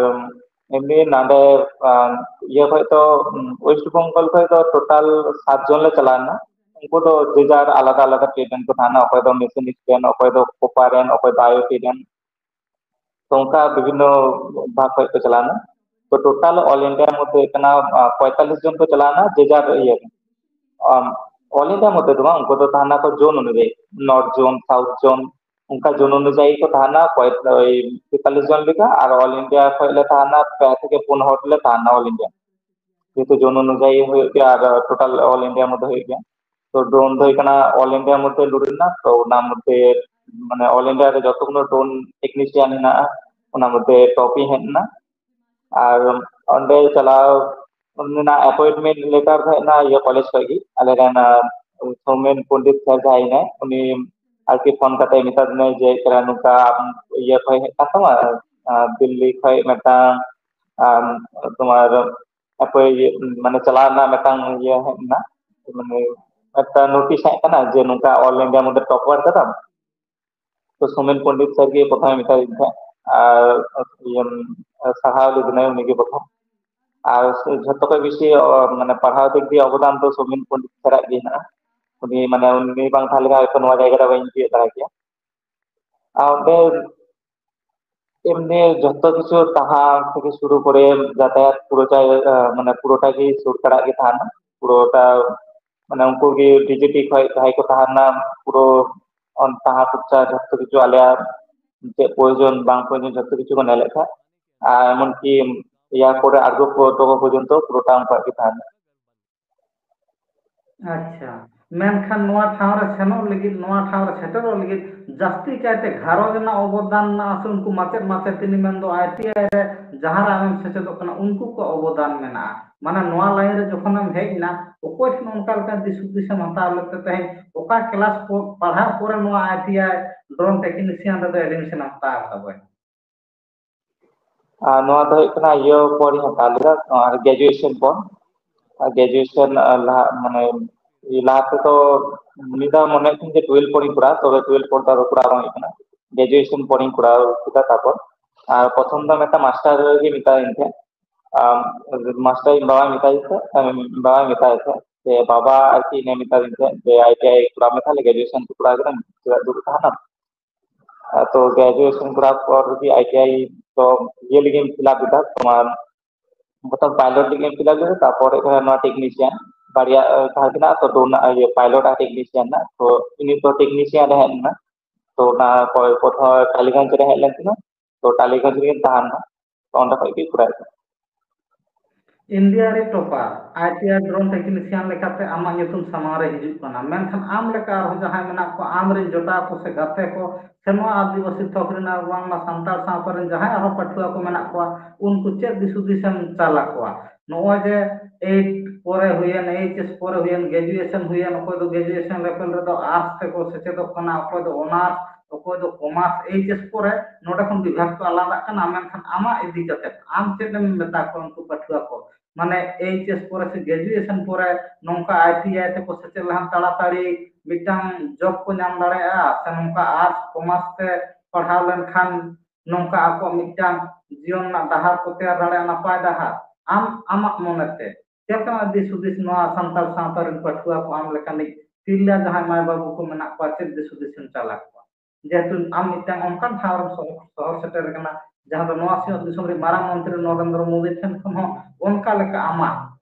ᱮᱢᱱᱤ ᱱᱟᱰᱮ ᱤᱭᱟᱹ ᱠᱷᱚᱡ ᱫᱚ, ᱳᱭᱮᱥᱴ ᱵᱮᱝᱜᱚᱞ ᱠᱷᱚᱡ ᱫᱚ ᱴᱳᱴᱟᱞ ᱥᱟᱛ ᱡᱚᱱ ᱞᱮ ᱪᱟᱞᱟᱣ ᱞᱮᱱᱟ᱾ ᱩᱱᱠᱩ ᱫᱚ ᱡᱮ ᱡᱟᱨ ᱟᱞᱟᱫᱟ ᱟᱞᱟᱫᱟ ᱴᱨᱮᱰ ᱨᱮᱱ ᱠᱚ ᱛᱟᱦᱮᱱᱟ, ᱚᱠᱚᱭ ᱫᱚ ᱢᱮᱥᱤᱱᱤᱥᱴ ᱨᱮᱱ, ᱚᱠᱚᱭ ᱫᱚ ᱠᱚᱯᱟᱨ ᱨᱮᱱ, ᱚᱠᱚᱭ ᱫᱚ ᱟᱭᱳᱴᱤ ᱨᱮᱱ᱾ ᱛᱚ ᱚᱱᱠᱟ ᱵᱤᱵᱷᱤᱱᱱᱚ ᱵᱷᱟᱜᱽ ᱠᱷᱚᱡ ᱠᱚ ᱪᱟᱞᱟᱣ ᱮᱱᱟ᱾ ᱛᱚ ᱴᱳᱴᱟᱞ ᱚᱞ ᱤᱱᱰᱤᱭᱟ ᱢᱚᱫᱽᱫᱷᱮ ᱦᱩᱭᱩᱜ ᱠᱟᱱᱟ ᱯᱚᱸᱭᱛᱟᱞᱞᱤᱥ ᱡᱚᱱ ᱠᱚ ᱪᱟᱞᱟᱣ ᱮᱱᱟ ᱡᱮ ᱡᱟᱨ ᱤᱭᱟᱹ ᱨᱮ᱾ ᱚᱞ ᱤᱱᱰᱤᱭᱟ ᱢᱚᱫᱽᱫᱷᱮ ᱫᱚ ᱵᱟᱝ, ᱩᱱᱠᱩ ᱫᱚ ᱛᱟᱦᱮᱱᱟ ᱠᱚ ᱡᱳᱱ ᱚᱱᱩᱡᱟᱭᱤ, ᱱᱚᱨᱛᱷ ᱡᱳᱱ, ᱥᱟᱣᱩᱛᱷ ᱡᱳᱱ, ᱚᱱᱠᱟ ᱡᱳᱱ ᱚᱱᱩᱡᱟᱭᱤ ᱠᱚ ᱛᱟᱦᱮᱱᱟ᱾ ᱯᱚᱸᱭ- ᱳᱭ ᱯᱚᱸᱭᱛᱟᱞᱞᱤᱥ ᱡᱚᱱ ᱞᱮᱠᱟ᱾ ᱟᱨ ᱚᱞ ᱤᱱᱰᱤᱭᱟ ᱠᱷᱚᱡ ᱞᱮ ᱛᱟᱦᱮᱱᱟ ᱯᱮ ᱛᱷᱮᱠᱮ ᱯᱩᱱ ᱦᱚᱲ ᱞᱮ ᱛᱟᱦᱮᱱᱟ ᱚᱞ ᱤᱱᱰᱤᱭᱟ, ᱡᱮᱦᱮᱛᱩ ᱡᱳᱱ ᱚᱱᱩᱡᱟᱭᱤ ᱦᱩᱭᱩᱜ ᱜᱮᱭᱟ ᱟᱨ ᱴᱳᱴᱟᱞ ᱚᱞ ᱤᱱᱰᱤᱭᱟ ᱢᱚᱫᱽᱫᱷᱮ ᱦᱩᱭᱩᱜ ᱜᱮᱭᱟ᱾ ᱛᱚ ᱰᱨᱳᱱ ᱫᱚ ᱦᱩᱭᱩᱜ ᱠᱟᱱᱟ ᱚᱞ ᱤᱱᱰᱤᱭᱟ ᱢᱚᱫᱽᱫᱷᱮ ᱞᱩᱰ ᱨᱮᱱᱟᱜ, ᱛᱚ ᱚᱱᱟ ᱢᱚᱫᱽᱫᱷᱮ ᱢᱟᱱᱮ ᱚᱞ ᱤᱱᱰᱤᱭᱟ ᱨᱮ ᱡᱚᱛᱚ ᱜᱩᱞᱳ ᱰᱨᱳᱱ ᱴᱮᱠᱱᱤᱥᱤᱭᱟᱱ ᱦᱮᱱᱟᱜᱼᱟ, ᱚᱱᱟ ᱢᱚᱫᱽᱫᱷᱮ ᱴᱚᱯ ᱤᱧ ᱦᱮᱡ ᱮᱱᱟ᱾ ᱟᱨ ᱚᱸᱰᱮ ᱪᱟᱞᱟᱣ ᱨᱮᱱᱟᱜ ᱮᱯᱚᱭᱮᱱᱴᱢᱮᱱᱴ ᱞᱮᱴᱟᱨ ᱫᱚ ᱦᱮᱡ ᱮᱱᱟ ᱤᱭᱟᱹ ᱠᱚᱞᱮᱡᱽ ᱠᱷᱚᱡ ᱜᱮ, ᱟᱞᱮ ᱨᱮᱱ ᱥᱳᱢᱮᱱ ᱯᱚᱱᱰᱤᱛ ᱥᱟᱨ ᱡᱟᱦᱟᱸᱭ ᱦᱮᱱᱟᱭ, ᱩᱱᱤ ᱟᱨᱠᱤ ᱯᱷᱳᱱ ᱠᱟᱛᱮ ᱢᱮᱛᱟ ᱫᱤᱧᱟᱭ ᱡᱮ ᱠᱟᱱᱟ ᱱᱚᱝᱠᱟ ᱟᱢ ᱤᱭᱟᱹ ᱠᱷᱚᱡ ᱦᱮᱡ ᱠᱟᱱ ᱛᱟᱢᱟ, ᱫᱤᱞᱞᱤ ᱠᱷᱚᱡ ᱢᱤᱫᱴᱟᱝ ᱟᱢ, ᱛᱳᱢᱟᱨ ᱚᱠᱚᱭ ᱤᱭᱟᱹ, ᱢᱟᱱᱮ ᱪᱟᱞᱟᱣ ᱨᱮᱱᱟᱜ ᱢᱤᱫᱴᱟᱝ ᱤᱭᱟᱹ ᱦᱮᱡ ᱮᱱᱟ, ᱢᱟᱱᱮ ᱢᱤᱫᱴᱟᱝ ᱱᱳᱴᱤᱥ ᱦᱮᱡ ᱠᱟᱱᱟ ᱡᱮ ᱱᱚᱝᱠᱟ ᱚᱞ ᱤᱱᱰᱤᱭᱟ ᱢᱚᱫᱽᱫᱷᱮ ᱴᱚᱯᱟᱨ ᱠᱟᱫᱟᱢ᱾ ᱛᱚ ᱥᱳᱢᱮᱱ ᱯᱚᱱᱰᱤᱛ ᱥᱟᱨ ᱜᱮ ᱯᱨᱚᱛᱷᱚᱢᱮ ᱢᱮᱛᱟᱫᱤᱧ ᱛᱟᱦᱮᱸᱫ, ᱟᱨ ᱤᱭᱟᱹ, ᱥᱟᱨᱦᱟᱣ ᱞᱮᱫᱤᱧᱟᱭ ᱩᱱᱤᱜᱮ ᱯᱨᱚᱛᱷᱚᱢ᱾ ᱟᱨ ᱡᱷᱚᱛᱚ ᱠᱷᱚᱡ ᱵᱮᱥᱤ ᱚ, ᱢᱟᱱᱮ ᱯᱟᱲᱦᱟᱣ ᱫᱤᱠ ᱫᱤᱭᱮ ᱚᱵᱚᱫᱟᱱ ᱫᱚ ᱥᱳᱢᱮᱱ ᱯᱚᱱᱰᱤᱛ ᱥᱟᱨᱟᱜ ᱜᱮ ᱦᱮᱱᱟᱜᱼᱟ᱾ ᱩᱱᱤ ᱢᱟᱱᱮ ᱩᱱᱤ ᱵᱟᱝ ᱛᱟᱦᱮᱸ ᱞᱮᱠᱷᱟᱱ ᱦᱚᱭᱛᱳ ᱱᱚᱣᱟ ᱡᱟᱭᱜᱟ ᱨᱮ ᱵᱟᱹᱧ ᱛᱤᱭᱳᱜ ᱫᱟᱲᱮ ᱠᱮᱭᱟ᱾ ᱟᱨ ᱚᱸᱰᱮ ᱮᱢᱱᱤ ᱡᱷᱚᱛᱚ ᱠᱤᱪᱷᱩ ᱛᱟᱦᱮᱸ ᱛᱷᱮᱠᱮ ᱥᱩᱨᱩ ᱠᱚᱨᱮ ᱡᱟᱛᱟᱭᱟᱛ ᱯᱩᱨᱟᱹᱴᱟ, ᱟᱸ, ᱢᱟᱱᱮ ᱯᱩᱨᱟᱹᱴᱟ ᱜᱮ ᱥᱚᱨᱠᱟᱨᱟᱜ ᱜᱮ ᱛᱟᱦᱮᱱᱟ᱾ ᱯᱩᱨᱟᱹᱴᱟ ᱢᱟᱱᱮ ᱩᱱᱠᱩ ᱜᱮ ᱰᱤᱡᱤᱴᱤ ᱠᱷᱚᱡ ᱡᱟᱦᱟᱸᱭ ᱠᱚ ᱛᱟᱦᱮᱱᱟ, ᱯᱩᱨᱟᱹ ᱚᱱ-, ᱛᱟᱦᱮᱸ ᱯᱚᱨᱪᱟ ᱡᱷᱚᱛᱚ ᱠᱤᱪᱷᱩ ᱟᱞᱮᱭᱟᱜ ᱪᱮᱫ ᱯᱨᱚᱭᱳᱡᱚᱱ ᱵᱟᱝ ᱯᱨᱚᱭᱳᱡᱚᱱ ᱡᱷᱚᱛᱚ ᱠᱤᱪᱷᱩ ᱠᱚ ᱧᱮᱞᱮᱫ ᱛᱟᱦᱮᱸᱫ᱾ ᱟᱨ ᱮᱢᱚᱱᱠᱤ ᱮᱭᱟᱨᱯᱳᱨᱴ ᱨᱮ ᱟᱬᱜᱚ ᱠᱚ ᱦᱚᱴᱚ ᱠᱟᱠᱚ ᱯᱚᱨᱡᱚᱱᱛᱚ ᱯᱩᱨᱟᱹᱴᱟ ᱩᱱᱠᱩᱣᱟᱜ ᱜᱮ ᱛᱟᱦᱮᱱᱟ᱾ ᱟᱪᱪᱷᱟ, ᱢᱮᱱᱠᱷᱟᱱ ᱱᱚᱣᱟ ᱴᱷᱟᱶ ᱨᱮ ᱥᱮᱱᱚᱜ ᱞᱟᱹᱜᱤᱫ, ᱱᱚᱣᱟ ᱴᱷᱟᱶ ᱨᱮ ᱥᱮᱴᱮᱨᱚᱜ ᱞᱟᱹᱜᱤᱫ ᱡᱟᱹᱥᱛᱤ ᱠᱟᱭᱛᱮ ᱜᱷᱟᱨᱚᱸᱡᱽ ᱨᱮᱱᱟᱜ ᱚᱵᱚᱫᱟᱱ ᱢᱮᱱᱟᱜᱼᱟ, ᱥᱮ ᱩᱱᱠᱩ ᱢᱟᱪᱮᱫ ᱢᱟᱪᱮᱛᱟᱹᱱᱤ ᱢᱮᱱᱫᱚ ᱟᱭ ᱴᱤ ᱟᱭ ᱨᱮ ᱡᱟᱦᱟᱸ ᱨᱮ ᱟᱢᱮᱢ ᱥᱮᱪᱮᱫᱚᱜ ᱠᱟᱱᱟ, ᱩᱱᱠᱩ ᱠᱚᱣᱟᱜ ᱚᱵᱚᱫᱟᱱ ᱢᱮᱱᱟᱜᱼᱟ᱾ ᱢᱟᱱᱮ ᱱᱚᱣᱟ ᱞᱟᱭᱤᱱ ᱨᱮ ᱡᱚᱠᱷᱚᱱᱮᱢ ᱦᱮᱡ ᱮᱱᱟ, ᱚᱠᱚᱭ ᱴᱷᱮᱱ ᱚᱱᱠᱟ ᱞᱮᱠᱟ ᱫᱤᱥ ᱦᱩᱫᱤᱥ ᱮᱢ ᱦᱟᱛᱟᱣ ᱞᱮᱫ ᱛᱮ ᱛᱮᱦᱮᱧ ᱚᱠᱟ ᱠᱞᱟᱥ ᱠᱚ ᱯᱟᱲᱦᱟᱣ ᱯᱚᱨᱮ ᱱᱚᱣᱟ ᱟᱭ ᱴᱤ ᱟᱭ ᱰᱨᱳᱱ ᱴᱮᱠᱱᱤᱥᱤᱭᱟᱱ ᱨᱮᱫᱚ ᱮᱰᱢᱤᱥᱚᱱ ᱮᱢ ᱦᱟᱛᱟᱣ ᱠᱟᱫᱟ ᱵᱚᱭᱦᱟ? ᱟᱨ ᱱᱚᱣᱟ ᱫᱚ ᱦᱩᱭᱩᱜ ᱠᱟᱱᱟ ᱤᱭᱟᱹ ᱯᱚᱨ ᱤᱧ ᱦᱟᱛᱟᱣ ᱞᱮᱫᱟ, ᱱᱚᱣᱟ ᱜᱨᱮᱡᱩᱭᱮᱥᱚᱱ ᱯᱚᱨ᱾ ᱟᱨ ᱜᱨᱮᱡᱩᱭᱮᱥᱚᱱ ᱞᱟᱦᱟ, ᱢᱟᱱᱮ, ᱞᱟᱦᱟ ᱛᱮᱫᱚ ᱢᱤᱫ ᱫᱷᱟᱣ ᱢᱚᱱᱮ ᱛᱤᱧ ᱡᱮ ᱴᱩᱭᱮᱞᱵᱷ ᱯᱚᱨᱤᱧ ᱠᱚᱨᱟᱣᱟ, ᱛᱚᱵᱮ ᱴᱩᱭᱮᱞᱵᱷ ᱯᱚᱨ ᱫᱚ ᱟᱫᱚ ᱠᱚᱨᱟᱣ ᱵᱟᱝ ᱦᱩᱭᱩᱜ ᱠᱟᱱᱟ᱾ ᱜᱨᱮᱡᱩᱭᱮᱥᱚᱱ ᱯᱚᱨᱤᱧ ᱠᱚᱨᱟᱣ ᱠᱮᱫᱟ, ᱛᱟᱨᱯᱚᱨ ᱟᱨ ᱯᱨᱚᱛᱷᱚᱢ ᱫᱚ ᱢᱤᱫᱴᱟᱝ ᱢᱟᱥᱴᱟᱨ ᱜᱮ ᱢᱮᱛᱟᱫᱤᱧ ᱛᱟᱦᱮᱸᱫ᱾ ᱟᱢ, ᱢᱟᱥᱴᱟᱨ ᱤᱧ ᱵᱟᱵᱟᱭ ᱢᱮᱛᱟᱫᱤᱧ ᱛᱟᱦᱮᱸᱫ, ᱟᱢ, ᱵᱟᱵᱟᱭ ᱢᱮᱛᱟᱫᱤᱧ ᱛᱟᱦᱮᱸᱫ ᱡᱮ, "ᱵᱟᱵᱟ ᱟᱨᱠᱤ ᱤᱧᱮ ᱢᱮᱛᱟᱫᱤᱧ ᱛᱟᱦᱮᱸᱫ ᱡᱮ, ᱟᱭ ᱴᱤ ᱟᱭ ᱠᱚᱨᱟᱣ ᱢᱮ, ᱛᱟᱦᱞᱮ ᱜᱨᱮᱡᱩᱭᱮᱥᱚᱱ ᱠᱚ ᱠᱚᱨᱟᱣ ᱠᱮᱫᱟ, ᱪᱮᱫᱟᱜ ᱫᱩᱲᱩᱵ ᱛᱟᱦᱮᱱᱟᱢ?" ᱟᱨ ᱛᱚ ᱜᱨᱮᱡᱩᱭᱮᱥᱚᱱ ᱠᱚᱨᱟᱣ ᱯᱚᱨ ᱜᱮ ᱟᱭ ᱴᱤ ᱟᱭ ᱫᱚ ᱤᱭᱟᱹ ᱞᱟᱹᱜᱤᱫ ᱤᱧ ᱯᱷᱤᱞᱟᱯ ᱞᱮᱫᱟ, ᱛᱳᱢᱟᱨ ᱯᱨᱚᱛᱷᱚᱢ ᱯᱟᱭᱞᱚᱴ ᱞᱟᱹᱜᱤᱫ ᱤᱧ ᱯᱷᱤᱞᱟᱯ ᱞᱮᱫᱟ, ᱛᱟᱨᱯᱚᱨᱮ ᱱᱚᱣᱟ ᱴᱮᱠᱱᱤᱥᱤᱭᱟᱱ ᱵᱟᱨᱭᱟ, ᱟᱸ, ᱛᱟᱦᱮᱸ ᱠᱟᱱᱟ, ᱛᱚ ᱫᱚ ᱚᱱᱟ ᱤᱭᱟᱹ ᱯᱟᱭᱞᱚᱴ ᱟᱨ ᱴᱮᱠᱱᱤᱥᱤᱭᱟᱱ ᱨᱮᱱᱟᱜ, ᱛᱚ ᱤᱧ ᱫᱚ ᱴᱮᱠᱱᱤᱥᱤᱭᱟᱱ ᱨᱮ ᱦᱮᱡ ᱞᱮᱱᱟ᱾ ᱛᱚ ᱚᱱᱟ ᱯᱚᱨ ᱯᱨᱚᱛᱷᱚᱢ ᱴᱟᱞᱤᱜᱚᱸᱡᱽ ᱨᱮ ᱦᱮᱡ ᱞᱮᱱ ᱛᱤᱧᱟ, ᱛᱚ ᱴᱟᱞᱤᱜᱚᱸᱡᱽ ᱨᱮᱜᱤᱧ ᱛᱟᱦᱮᱸ ᱞᱮᱱᱟ, ᱛᱚ ᱚᱸᱰᱮ ᱠᱷᱚᱡ ᱜᱮ ᱠᱚᱨᱟᱣ ᱮᱫᱟ᱾ ᱤᱱᱰᱤᱭᱟ ᱨᱮ topper, I T I drone technician ᱞᱮᱠᱟᱛᱮ ᱟᱢᱟᱜ ᱧᱩᱛᱩᱢ ᱥᱟᱢᱟᱝ ᱨᱮ ᱦᱤᱡᱩᱜ ᱠᱟᱱᱟ, ᱢᱮᱱᱠᱷᱟᱱ ᱟᱢ ᱞᱮᱠᱟ ᱟᱨᱦᱚᱸ ᱡᱟᱦᱟᱸᱭ ᱢᱮᱱᱟᱜ ᱠᱚᱣᱟ, ᱟᱢ ᱨᱮᱱ ᱡᱚᱴᱟᱣ ᱠᱚ ᱥᱮ ᱜᱟᱛᱮ ᱠᱚ, ᱥᱮ ᱱᱚᱣᱟ ᱟᱹᱫᱤᱵᱟᱹᱥᱤ ᱛᱷᱚᱠ ᱨᱮᱱ ᱟᱨ ᱵᱟᱝᱢᱟ ᱥᱟᱱᱛᱟᱲ ᱥᱟᱶᱛᱟ ᱨᱮᱱ ᱡᱟᱦᱟᱸᱭ ᱟᱨᱦᱚᱸ ᱯᱟᱹᱴᱷᱩᱣᱟᱹ ᱠᱚ ᱢᱮᱱᱟᱜ ᱠᱚᱣᱟ, ᱩᱱᱠᱩ ᱪᱮᱫ ᱫᱤᱥ ᱦᱩᱫᱤᱥ ᱮᱢ ᱪᱟᱞ ᱟᱠᱚᱣᱟ? ᱱᱚᱜᱼᱚᱭ ᱡᱮ ᱮᱭᱤᱴ ᱯᱚᱨᱮ ᱦᱩᱭᱮᱱ, ᱮᱭᱤᱪ ᱮᱥ ᱯᱚᱨᱮ ᱦᱩᱭᱮᱱ, ᱜᱨᱮᱡᱩᱭᱮᱥᱚᱱ ᱦᱩᱭᱮᱱ, ᱚᱠᱚᱭ ᱫᱚ ᱜᱨᱮᱡᱩᱭᱮᱥᱚᱱ ᱞᱮᱵᱮᱞ ᱨᱮᱫᱚ ᱟᱨᱴᱥ ᱛᱮᱠᱚ ᱥᱮᱪᱮᱫᱚᱜ ᱠᱟᱱᱟ, ᱚᱠᱚᱭ ᱫᱚ ᱚᱱᱟᱨᱥ, ᱚᱠᱚᱭ ᱫᱚ ᱠᱚᱢᱟᱨᱥ, ᱮᱭᱤᱪ ᱮᱥ ᱯᱚᱨᱮ ᱱᱚᱰᱮ ᱠᱷᱚᱱ ᱵᱤᱵᱷᱟᱜᱽ ᱠᱚ ᱟᱞᱟᱫᱟᱜ ᱠᱟᱱᱟ, ᱢᱮᱱᱠᱷᱟᱱ ᱟᱢᱟᱜ ᱤᱫᱤ ᱠᱟᱛᱮ ᱟᱢ ᱪᱮᱫ ᱮᱢ ᱢᱮᱛᱟ ᱠᱚᱣᱟ ᱩᱱᱠᱩ ᱯᱟᱹᱴᱷᱩᱣᱟᱹ ᱠᱚ? ᱢᱟᱱᱮ ᱮᱭᱤᱪ ᱮᱥ ᱯᱚᱨᱮ ᱥᱮ ᱜᱨᱮᱡᱩᱭᱮᱥᱚᱱ ᱯᱚᱨᱮ ᱱᱚᱝᱠᱟ ᱟᱭ ᱴᱤ ᱟᱭ ᱛᱮᱠᱚ ᱥᱮᱪᱮᱫ ᱞᱮᱠᱷᱟᱱ ᱛᱟᱲᱟᱛᱟᱲᱤ ᱢᱤᱫᱴᱟᱝ ᱡᱚᱵ ᱠᱚ ᱧᱟᱢ ᱫᱟᱲᱮᱭᱟᱜᱼᱟ, ᱥᱮ ᱱᱚᱝᱠᱟ ᱟᱨᱴᱥ ᱠᱚᱢᱟᱨᱥ ᱛᱮ ᱯᱟᱲᱦᱟᱣ ᱞᱮᱱᱠᱷᱟᱱ ᱱᱚᱝᱠᱟ ᱟᱠᱚᱣᱟᱜ ᱢᱤᱫᱴᱟᱝ ᱡᱤᱭᱚᱱ ᱨᱮᱱᱟᱜ ᱰᱟᱦᱟᱨ ᱠᱚ ᱛᱮᱭᱟᱨ ᱫᱟᱲᱮᱭᱟᱜᱼᱟ, ᱱᱟᱯᱟᱭ ᱰᱟᱦᱟᱨ? ᱟᱢ ᱟᱢᱟᱜ ᱢᱚᱱᱮᱛᱮ ᱪᱮᱫ ᱞᱮᱠᱟᱱᱟᱜ ᱫᱤᱥ ᱦᱩᱫᱤᱥ ᱱᱚᱣᱟ ᱥᱟᱱᱛᱟᱲ ᱥᱟᱶᱛᱟ ᱨᱮᱱ ᱯᱟᱹᱴᱷᱩᱣᱟᱹ ᱠᱚ ᱟᱢ ᱞᱮᱠᱟᱱᱤᱡ ᱛᱤᱨᱞᱟᱹ ᱡᱟᱦᱟᱸᱭ ᱢᱟᱭ ᱵᱟᱹᱵᱩ ᱠᱚ ᱢᱮᱱᱟᱜ ᱠᱚᱣᱟ, ᱪᱮᱫ ᱫᱤᱥ ᱦᱩᱫᱤᱥ ᱮᱢ ᱪᱟᱞ ᱟᱠᱚᱣᱟ? ᱡᱮᱦᱮᱛᱩ ᱟᱢ ᱢᱤᱫᱴᱟᱝ ᱚᱱᱠᱟᱱ ᱴᱷᱟᱶ ᱨᱮᱢ ᱥᱚᱦᱚᱨ, ᱥᱚᱦᱚᱨ ᱥᱮᱴᱮᱨ ᱟᱠᱟᱱᱟ, ᱡᱟᱦᱟᱸ ᱫᱚ ᱱᱚᱣᱟ ᱥᱤᱧᱚᱛ ᱫᱤᱥᱚᱢ ᱨᱮ ᱢᱟᱨᱟᱝ ᱢᱚᱱᱛᱨᱤ ᱱᱚᱨᱮᱱᱫᱨᱚ ᱢᱳᱫᱤ ᱴᱷᱮᱱ ᱠᱷᱚᱱ ᱦᱚᱸ ᱚᱱᱠᱟ ᱞᱮᱠᱟ ᱟᱢᱟᱜ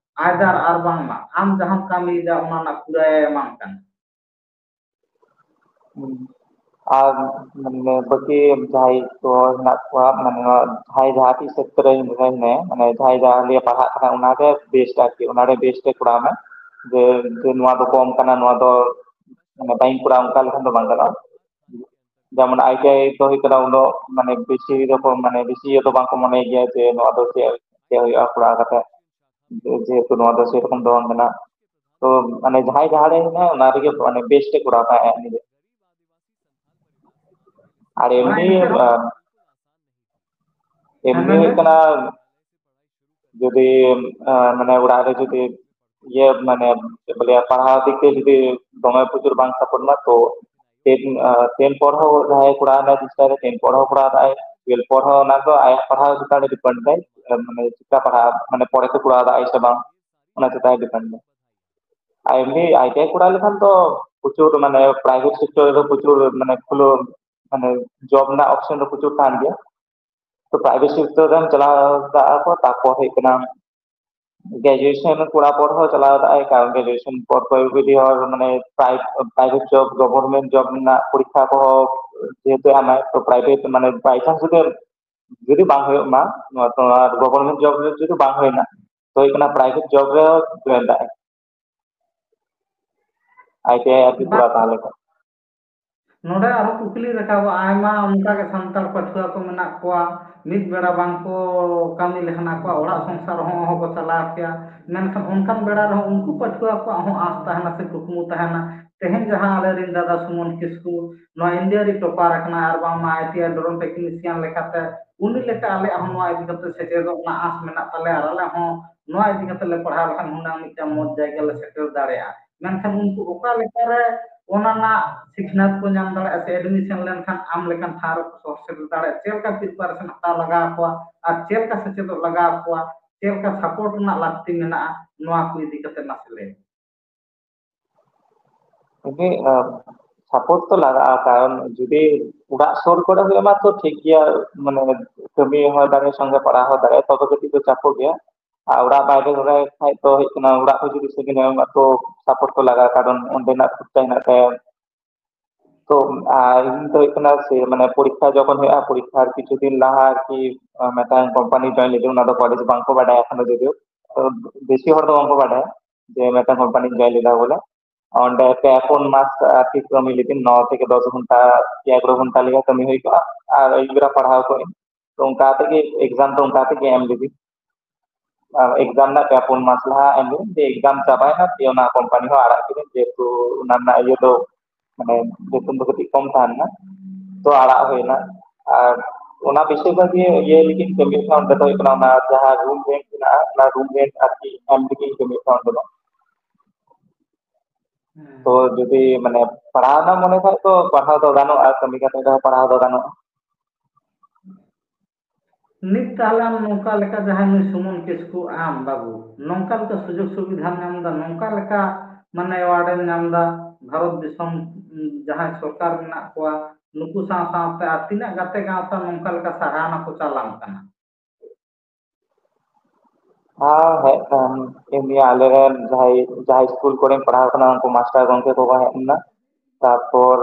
ᱟᱭᱫᱟᱨ ᱟᱨ ᱵᱟᱝᱢᱟ ᱟᱢ ᱡᱟᱦᱟᱸᱢ ᱠᱟᱹᱢᱤᱭᱮᱫᱟ ᱚᱱᱟ ᱨᱮᱱᱟᱜ ᱯᱩᱨᱟᱹᱭ ᱮᱢᱟᱢ ᱠᱟᱱᱟ᱾ ᱦᱩᱸ᱾ ᱟᱨ ᱢᱟᱱᱮ ᱵᱟᱹᱠᱤ ᱡᱟᱦᱟᱸᱭ ᱠᱚ ᱦᱮᱱᱟᱜ ᱠᱚᱣᱟ, ᱢᱟᱱᱮ ᱱᱚᱣᱟ ᱡᱟᱦᱟᱸᱭ ᱡᱟᱦᱟᱸ ᱛᱤᱥ ᱥᱮᱠᱴᱚᱨ ᱨᱮ ᱢᱮᱱᱟᱭ, ᱢᱟᱱᱮ ᱡᱟᱦᱟᱸᱭ ᱡᱟᱦᱟᱸ ᱞᱤᱭᱮ ᱯᱟᱲᱦᱟᱜ ᱠᱟᱱᱟ ᱚᱱᱟᱜᱮ ᱵᱮᱥᱴ ᱟᱨᱠᱤ, ᱚᱱᱟᱨᱮ ᱵᱮᱥᱴ ᱮ ᱠᱚᱨᱟᱣ ᱢᱮ᱾ ᱡᱮ, ᱡᱮ ᱱᱚᱣᱟ ᱫᱚ ᱠᱚᱢ ᱠᱟᱱᱟ, ᱱᱚᱣᱟ ᱫᱚ ᱢᱟᱱᱮ ᱵᱟᱹᱧ ᱠᱚᱨᱟᱣᱟ, ᱚᱱᱠᱟ ᱞᱮᱠᱷᱟᱱ ᱫᱚ ᱵᱟᱝ ᱜᱟᱱᱚᱜᱼᱟ᱾ ᱡᱮᱢᱚᱱ ᱟᱭ ᱴᱤ ᱟᱭ ᱫᱚ ᱦᱩᱭᱩᱜ ᱠᱟᱱᱟ ᱩᱱᱟᱹᱜ ᱢᱟᱱᱮ ᱵᱮᱥᱤ ᱫᱚᱠᱚ ᱢᱟᱱᱮ ᱵᱮᱥᱤ ᱤᱭᱟᱹ ᱫᱚ ᱵᱟᱝᱠᱚ ᱢᱚᱱᱮ ᱜᱮᱭᱟ ᱡᱮ ᱱᱚᱣᱟ ᱫᱚ ᱪᱮᱫ, ᱪᱮᱫ ᱦᱩᱭᱩᱜᱼᱟ ᱠᱚᱨᱟᱣ ᱠᱟᱛᱮ, ᱡᱮᱦᱮᱛᱩ ᱱᱚᱣᱟ ᱫᱚ ᱥᱮᱨᱚᱠᱚᱢ ᱫᱚ ᱵᱟᱝ ᱠᱟᱱᱟ᱾ ᱛᱚ ᱢᱟᱱᱮ ᱡᱟᱦᱟᱸᱭ ᱡᱟᱦᱟᱸ ᱨᱮ ᱦᱮᱱᱟᱭᱟ ᱚᱱᱟ ᱨᱮᱜᱮ ᱢᱟᱱᱮ ᱵᱮᱥᱴ ᱮ ᱠᱚᱨᱟᱣ ᱛᱟᱦᱮᱸᱫ ᱩᱱᱤ ᱫᱚ᱾ ᱟᱨ ᱮᱢᱱᱤ, ᱟᱨ ᱮᱢᱱᱤ ᱦᱩᱭᱩᱜ ᱠᱟᱱᱟ ᱡᱩᱫᱤ, ᱟᱸ, ᱢᱟᱱᱮ ᱚᱲᱟᱜ ᱨᱮ ᱡᱩᱫᱤ ᱤᱭᱟᱹ ᱢᱟᱱᱮ ᱪᱮᱫ ᱠᱚ ᱞᱟᱹᱭᱟ, ᱯᱟᱲᱦᱟᱣ ᱫᱤᱠ ᱫᱤᱭᱮ ᱡᱩᱫᱤ ᱫᱚᱢᱮ ᱯᱨᱚᱪᱩᱨ ᱵᱟᱝ ᱥᱟᱯᱳᱨᱴ ᱢᱟ, ᱛᱚ ᱴᱮᱱ, ᱟᱸ, ᱴᱮᱱ ᱯᱚᱨ ᱦᱚᱸ ᱡᱟᱦᱟᱸᱭ ᱠᱚᱨᱟᱣ ᱨᱮᱱᱟᱜ ᱪᱮᱥᱴᱟᱭ ᱫᱟ, ᱴᱮᱱ ᱯᱚᱨ ᱦᱚᱸ ᱠᱚᱨᱟᱣ ᱫᱟᱭ, twelve ᱯᱚᱨ ᱦᱚᱸ ᱚᱱᱟ ᱫᱚ ᱟᱭᱟᱜ ᱯᱟᱲᱦᱟᱣ ᱪᱮᱛᱟᱱ ᱨᱮ depend ᱫᱟᱭ, ᱢᱟᱱᱮ ᱪᱮᱫᱠᱟ ᱯᱟᱲᱦᱟᱜ, ᱢᱟᱱᱮ ᱯᱚᱨᱮ ᱛᱮ ᱠᱚᱨᱟᱣ ᱫᱟᱭ ᱥᱮ ᱵᱟᱝ, ᱚᱱᱟ ᱪᱮᱛᱟᱱ ᱨᱮ depend ᱫᱟᱭ᱾ ᱟᱨ ᱮᱢᱱᱤ ᱟᱭ ᱴᱤ ᱟᱭ ᱠᱚᱨᱟᱣ ᱞᱮᱠᱷᱟᱱ ᱫᱚ ᱯᱨᱚᱪᱩᱨ, ᱢᱟᱱᱮ private sector ᱨᱮᱫᱚ ᱯᱨᱚᱪᱩᱨ, ᱢᱟᱱᱮ ᱠᱷᱩᱞᱟᱹ, ᱢᱟᱱᱮ job ᱨᱮᱱᱟᱜ option ᱫᱚ ᱯᱨᱚᱪᱩᱨ ᱛᱟᱦᱮᱱ ᱜᱮᱭᱟ᱾ ᱛᱚ private sector ᱨᱮᱢ ᱪᱟᱞᱟᱣ ᱫᱟᱲᱮᱭᱟᱜᱼᱟ ᱠᱚ, ᱛᱟᱨᱯᱚᱨ ᱦᱩᱭᱩᱜ ᱠᱟᱱᱟ graduation ᱠᱚᱨᱟᱣ ᱯᱚᱨ ᱦᱚᱸ ᱪᱟᱞᱟᱣ ᱫᱟᱲᱮᱭᱟᱜᱼᱟᱭ, ᱠᱟᱨᱚᱱ graduation ᱯᱚᱨ ᱠᱚᱭᱮᱠ ᱡᱩᱫᱤ ᱦᱚᱲ ᱢᱟᱱᱮ pri-, private job, government job ᱨᱮᱱᱟᱜ ᱯᱚᱨᱤᱠᱠᱷᱟ ᱠᱚᱦᱚᱸ ᱡᱮᱦᱮᱛᱩ ᱮᱢᱟᱭ, ᱛᱚ private ᱢᱟᱱᱮ by chance ᱡᱩᱫᱤ, ᱡᱩᱫᱤ ᱵᱟᱝ ᱦᱩᱭᱩᱜ ᱢᱟ ᱱᱚᱣᱟ, ᱛᱚ ᱟᱨ government job ᱨᱮ ᱡᱩᱫᱤ ᱵᱟᱝ ᱦᱩᱭᱱᱟ, ᱛᱚ ᱦᱩᱭᱩᱜ ᱠᱟᱱᱟ private job ᱨᱮ join ᱫᱟᱲᱮᱭᱟᱜᱼᱟᱭ᱾ ᱟᱭ ᱴᱤ ᱟᱭ ᱟᱨᱠᱤ ᱵᱟ-, ᱠᱚᱨᱟᱣ ᱛᱟᱦᱮᱸ ᱞᱮᱠᱟ᱾ ᱱᱚᱰᱮ ᱟᱨᱚ ᱠᱩᱠᱞᱤ ᱨᱟᱠᱟᱵᱚᱜᱼᱟ, ᱟᱭᱢᱟ ᱚᱱᱠᱟᱜᱮ ᱥᱟᱱᱛᱟᱲ ᱯᱟᱹᱴᱷᱩᱣᱟᱹ ᱠᱚ ᱢᱮᱱᱟᱜ ᱠᱚᱣᱟ, ᱢᱤᱫ ᱵᱮᱲᱟ ᱵᱟᱝ ᱠᱚ ᱠᱟᱹᱢᱤ ᱞᱮᱠᱷᱟᱱ ᱟᱠᱚᱣᱟᱜ ᱚᱲᱟᱜ ᱥᱚᱝᱥᱟᱨ ᱦᱚᱸ ᱚᱦᱚ ᱠᱚ ᱪᱟᱞᱟᱣ ᱠᱮᱭᱟ᱾ ᱢᱮᱱᱠᱷᱟᱱ ᱚᱱᱠᱟᱱ ᱵᱮᱲᱟ ᱨᱮᱦᱚᱸ ᱩᱱᱠᱩ ᱯᱟᱹᱴᱷᱩᱣᱟᱹ ᱠᱚᱣᱟᱜ ᱦᱚᱸ ᱟᱸᱥ ᱛᱟᱦᱮᱱᱟ ᱥᱮ ᱠᱩᱠᱢᱩ ᱛᱟᱦᱮᱱᱟ, ᱛᱮᱦᱮᱧ ᱡᱟᱦᱟᱸ ᱟᱞᱮᱨᱮᱱ ᱫᱟᱫᱟ ᱥᱩᱢᱚᱱ ᱠᱤᱥᱠᱩ ᱱᱚᱣᱟ ᱤᱱᱰᱤᱭᱟ ᱨᱮ topper ᱟᱠᱟᱱᱟ ᱟᱨ ᱵᱟᱝᱢᱟ ᱟᱭ ᱴᱤ ᱟᱭ drone technician ᱞᱮᱠᱟᱛᱮ, ᱩᱱᱤ ᱞᱮᱠᱟ ᱟᱞᱮᱭᱟᱜ ᱦᱚᱸ ᱱᱚᱣᱟ ᱤᱫᱤ ᱠᱟᱛᱮ ᱥᱮᱪᱮᱫᱚᱜ ᱨᱮᱱᱟᱜ ᱟᱸᱥ ᱢᱮᱱᱟᱜ ᱛᱟᱞᱮᱭᱟ ᱟᱨ ᱟᱞᱮ ᱦᱚᱸ ᱱᱚᱣᱟ ᱤᱫᱤ ᱠᱟᱛᱮ ᱞᱮ ᱯᱟᱲᱦᱟᱣ ᱞᱮᱠᱷᱟᱱ ᱦᱩᱱᱟᱹᱝ ᱢᱤᱫᱴᱟᱝ ᱢᱚᱡᱽ ᱡᱟᱭᱜᱟ ᱞᱮ ᱥᱮᱴᱮᱨ ᱫᱟᱲᱮᱭᱟᱜᱼᱟ᱾ ᱢᱮᱱᱠᱷᱟᱱ ᱩᱱᱠᱩ ᱚᱠᱟ ᱞᱮᱠᱟᱨᱮ ᱚᱱᱟ ᱨᱮᱱᱟᱜ ᱥᱤᱠᱷᱱᱟᱹᱛ ᱠᱚ ᱧᱟᱢ ᱫᱟᱲᱮᱭᱟᱜᱼᱟ ᱥᱮ admission ᱞᱮᱱᱠᱷᱟᱱ ᱟᱢ ᱞᱮᱠᱟᱱ ᱴᱷᱟᱶ ᱨᱮᱠᱚ ᱥᱚᱦᱚᱨ ᱥᱮᱴᱮᱨ ᱫᱟᱲᱮᱭᱟᱜᱼᱟ, ᱪᱮᱫ ᱞᱮᱠᱟ preparation ᱦᱟᱛᱟᱣ ᱞᱟᱜᱟᱣ ᱟᱠᱚᱣᱟ ᱟᱨ ᱪᱮᱫ ᱞᱮᱠᱟ ᱥᱮᱪᱮᱫᱚᱜ ᱞᱟᱜᱟᱣ ᱟᱠᱚᱣᱟ, ᱪᱮᱫ ᱞᱮᱠᱟ support ᱨᱮᱱᱟᱜ ᱞᱟᱹᱠᱛᱤ ᱢᱮᱱᱟᱜᱼᱟ, ᱱᱚᱣᱟ ᱠᱚ ᱤᱫᱤ ᱠᱟᱛᱮ ᱱᱟᱥᱮ ᱞᱟᱹᱭ ᱢᱮ᱾ ᱡᱩᱫᱤ, ᱟᱸ, support ᱛᱚ ᱞᱟᱜᱟᱜᱼᱟ, ᱠᱟᱨᱚᱱ ᱡᱩᱫᱤ ᱚᱲᱟᱜ ᱥᱩᱨ ᱠᱚᱨᱮ ᱦᱩᱭᱩᱜ ᱢᱟ ᱛᱚ ᱴᱷᱤᱠ ᱜᱮᱭᱟ, ᱢᱟᱱᱮ ᱠᱟᱹᱢᱤ ᱦᱚᱸ ᱫᱟᱲᱮᱭᱟᱜᱼᱟ, ᱥᱚᱸᱜᱮ ᱯᱟᱲᱦᱟᱣ ᱦᱚᱸ ᱫᱟᱲᱮᱭᱟᱜᱼᱟ, ᱛᱚᱵᱮ ᱠᱟᱹᱴᱤᱡ ᱫᱚ ᱪᱟᱯᱚ ᱜᱮᱭᱟ᱾ ᱟᱨ ᱚᱲᱟᱜ ᱵᱟᱭᱨᱮ ᱠᱚᱨᱮ ᱠᱷᱟᱡ ᱫᱚ ᱦᱩᱭᱩᱜ ᱠᱟᱱᱟ, ᱚᱲᱟᱜ ᱠᱚ ᱡᱩᱫᱤ ᱥᱟᱺᱜᱤᱧ ᱧᱚᱜ ᱮᱢᱟ ᱛᱚ support ᱛᱚ ᱞᱟᱜᱟᱜᱼᱟ, ᱠᱟᱨᱚᱱ ᱚᱸᱰᱮᱱᱟᱜ ᱠᱷᱚᱨᱪᱟ ᱦᱮᱱᱟᱜ ᱛᱟᱭᱟ᱾ ᱛᱚ, ᱟᱨ ᱤᱧ ᱫᱚ ᱦᱩᱭᱩᱜ ᱠᱟᱱᱟ ᱥᱮ, ᱢᱟᱱᱮ ᱯᱚᱨᱤᱠᱠᱷᱟ ᱡᱚᱠᱷᱚᱱ ᱦᱩᱭᱩᱜᱼᱟ, ᱯᱚᱨᱤᱠᱠᱷᱟ ᱠᱤᱪᱷᱩ ᱫᱤᱱ ᱞᱟᱦᱟ ᱟᱨᱠᱤ, ᱟᱸ, ᱢᱤᱫᱴᱟᱝ company join ᱞᱤᱫᱟᱹᱧ, ᱚᱱᱟ ᱫᱚ college ᱵᱟᱝᱠᱚ ᱵᱟᱰᱟᱭᱟ ᱮᱠᱷᱚᱱᱳ ᱡᱚᱫᱤᱭᱳ᱾ ᱛᱚ, ᱵᱮᱥᱤ ᱦᱚᱲ ᱫᱚ ᱵᱟᱝᱠᱚ ᱵᱟᱰᱟᱭᱟ ᱡᱮ ᱢᱤᱫᱴᱟᱝ company join ᱞᱮᱫᱟ ᱵᱚᱞᱮ᱾ ᱚᱸᱰᱮ ᱯᱮ ᱯᱩᱱ ᱢᱟᱥ ᱟᱨᱠᱤ ᱠᱟᱹᱢᱤ ᱞᱤᱫᱟᱹᱧ, ᱱᱚ ᱛᱷᱮᱠᱮ ᱫᱚᱥ ᱜᱷᱚᱱᱴᱟ, ᱮᱜᱟᱨᱚ ᱜᱷᱚᱱᱴᱟ ᱞᱮᱠᱟ ᱠᱟᱹᱢᱤ ᱦᱩᱭ ᱠᱚᱜᱼᱟ, ᱟᱨ ᱟᱹᱭᱩᱵ ᱵᱮᱲᱟ ᱯᱟᱲᱦᱟᱣ ᱠᱚᱜᱼᱟᱹᱧ᱾ ᱛᱚ ᱚᱱᱠᱟ ᱛᱮᱜᱮ exam ᱫᱚ ᱚᱱᱠᱟ ᱛᱮᱜᱮ ᱮᱢ ᱞᱤᱫᱟᱹᱧ᱾ ᱟᱨ exam ᱨᱮᱱᱟᱜ ᱯᱮ ᱯᱩᱱ ᱢᱟᱥ ᱞᱟᱦᱟ ᱮᱢ ᱞᱤᱫᱟᱹᱧ, ᱫᱤᱭᱮ exam ᱪᱟᱵᱟᱭᱮᱱᱟ, ᱫᱤᱭᱮ ᱚᱱᱟ company ᱦᱚᱸ ᱟᱲᱟᱜ ᱠᱤᱫᱟᱹᱧ, ᱡᱮᱦᱮᱛᱩ ᱚᱱᱟ ᱨᱮᱱᱟᱜ ᱤᱭᱟᱹ ᱫᱚ, ᱢᱟᱱᱮ, ᱵᱮᱛᱚᱱ ᱫᱚ ᱠᱟᱹᱴᱤᱡ ᱠᱚᱢ ᱛᱟᱦᱮᱸ ᱞᱮᱱᱟ, ᱛᱚ ᱟᱲᱟᱜ ᱦᱩᱭᱱᱟ᱾ ᱟᱨ ᱚᱱᱟ ᱵᱮᱥᱤᱨ ᱵᱷᱟᱜᱽ ᱜᱮ ᱤᱭᱟᱹ ᱞᱟᱹᱜᱤᱫ ᱠᱟᱹᱢᱤᱭᱮᱫ ᱛᱟᱦᱮᱸ, ᱚᱸᱰᱮ ᱫᱚ ᱦᱩᱭᱩᱜ ᱠᱟᱱᱟ ᱚᱱᱟ ᱡᱟᱦᱟᱸ room rent ᱢᱮᱱᱟᱜᱼᱟ, ᱚᱱᱟ room rent ᱟᱨᱠᱤ ᱮᱢ ᱞᱟᱹᱜᱤᱫ ᱤᱧ ᱠᱟᱹᱢᱤᱭᱮᱫ ᱛᱟᱦᱮᱸ ᱚᱸᱰᱮ ᱫᱚ᱾ ᱦᱮᱸ᱾ ᱛᱚ ᱡᱩᱫᱤ, ᱢᱟᱱᱮ, ᱯᱟᱲᱦᱟᱣ ᱨᱮᱱᱟᱜ ᱢᱚᱱᱮ ᱠᱷᱟᱡ ᱛᱚ ᱯᱟᱲᱦᱟᱣ ᱫᱚ ᱜᱟᱱᱚᱜᱼᱟ, ᱠᱟᱹᱢᱤ ᱠᱟᱛᱮ ᱨᱮᱦᱚᱸ ᱯᱟᱲᱦᱟᱣ ᱫᱚ ᱜᱟᱱᱚᱜᱼᱟ᱾ ᱱᱤᱛ ᱛᱟᱦᱞᱮ ᱟᱢ ᱱᱚᱝᱠᱟ ᱞᱮᱠᱟ ᱡᱟᱦᱟᱸᱭ ᱱᱩᱭ ᱥᱩᱢᱚᱱ ᱠᱤᱥᱠᱩ ᱟᱢ ᱵᱟᱹᱵᱩ, ᱱᱚᱝᱠᱟ ᱞᱮᱠᱟ ᱥᱩᱡᱳᱜᱽ ᱥᱩᱵᱤᱫᱷᱟᱢ ᱧᱟᱢ ᱮᱫᱟ, ᱱᱚᱝᱠᱟ ᱞᱮᱠᱟ ᱢᱟᱱᱮ award ᱮᱢ ᱧᱟᱢ ᱮᱫᱟ, ᱵᱷᱟᱨᱚᱛ ᱫᱤᱥᱚᱢ ᱡᱟᱦᱟᱸᱭ ᱥᱚᱨᱠᱟᱨ ᱢᱮᱱᱟᱜ ᱠᱚᱣᱟ, ᱱᱩᱠᱩ ᱥᱟᱶ ᱥᱟᱶᱛᱮ ᱟᱨ ᱛᱤᱱᱟᱹᱜ ᱜᱟᱛᱮ ᱜᱟᱶᱛᱟ ᱱᱚᱝᱠᱟ ᱞᱮᱠᱟ ᱥᱟᱨᱦᱟᱣᱱᱟ ᱠᱚ ᱪᱟᱞᱟᱢ ᱠᱟᱱᱟ? ᱟᱨ ᱦᱮᱡ ᱠᱟᱱ ᱮᱢᱱᱤ ᱟᱞᱮᱨᱮᱱ ᱡᱟᱦᱟᱸᱭ ᱡᱟᱦᱟᱸᱭ ᱥᱠᱩᱞ ᱠᱚᱨᱮᱧ ᱯᱟᱲᱦᱟᱣ ᱠᱟᱱᱟ, ᱩᱱᱠᱩ ᱢᱟᱥᱴᱟᱨ ᱜᱚᱢᱠᱮ ᱠᱚᱠᱚ ᱦᱮᱡ ᱞᱮᱱᱟ᱾ ᱛᱟᱨᱯᱚᱨ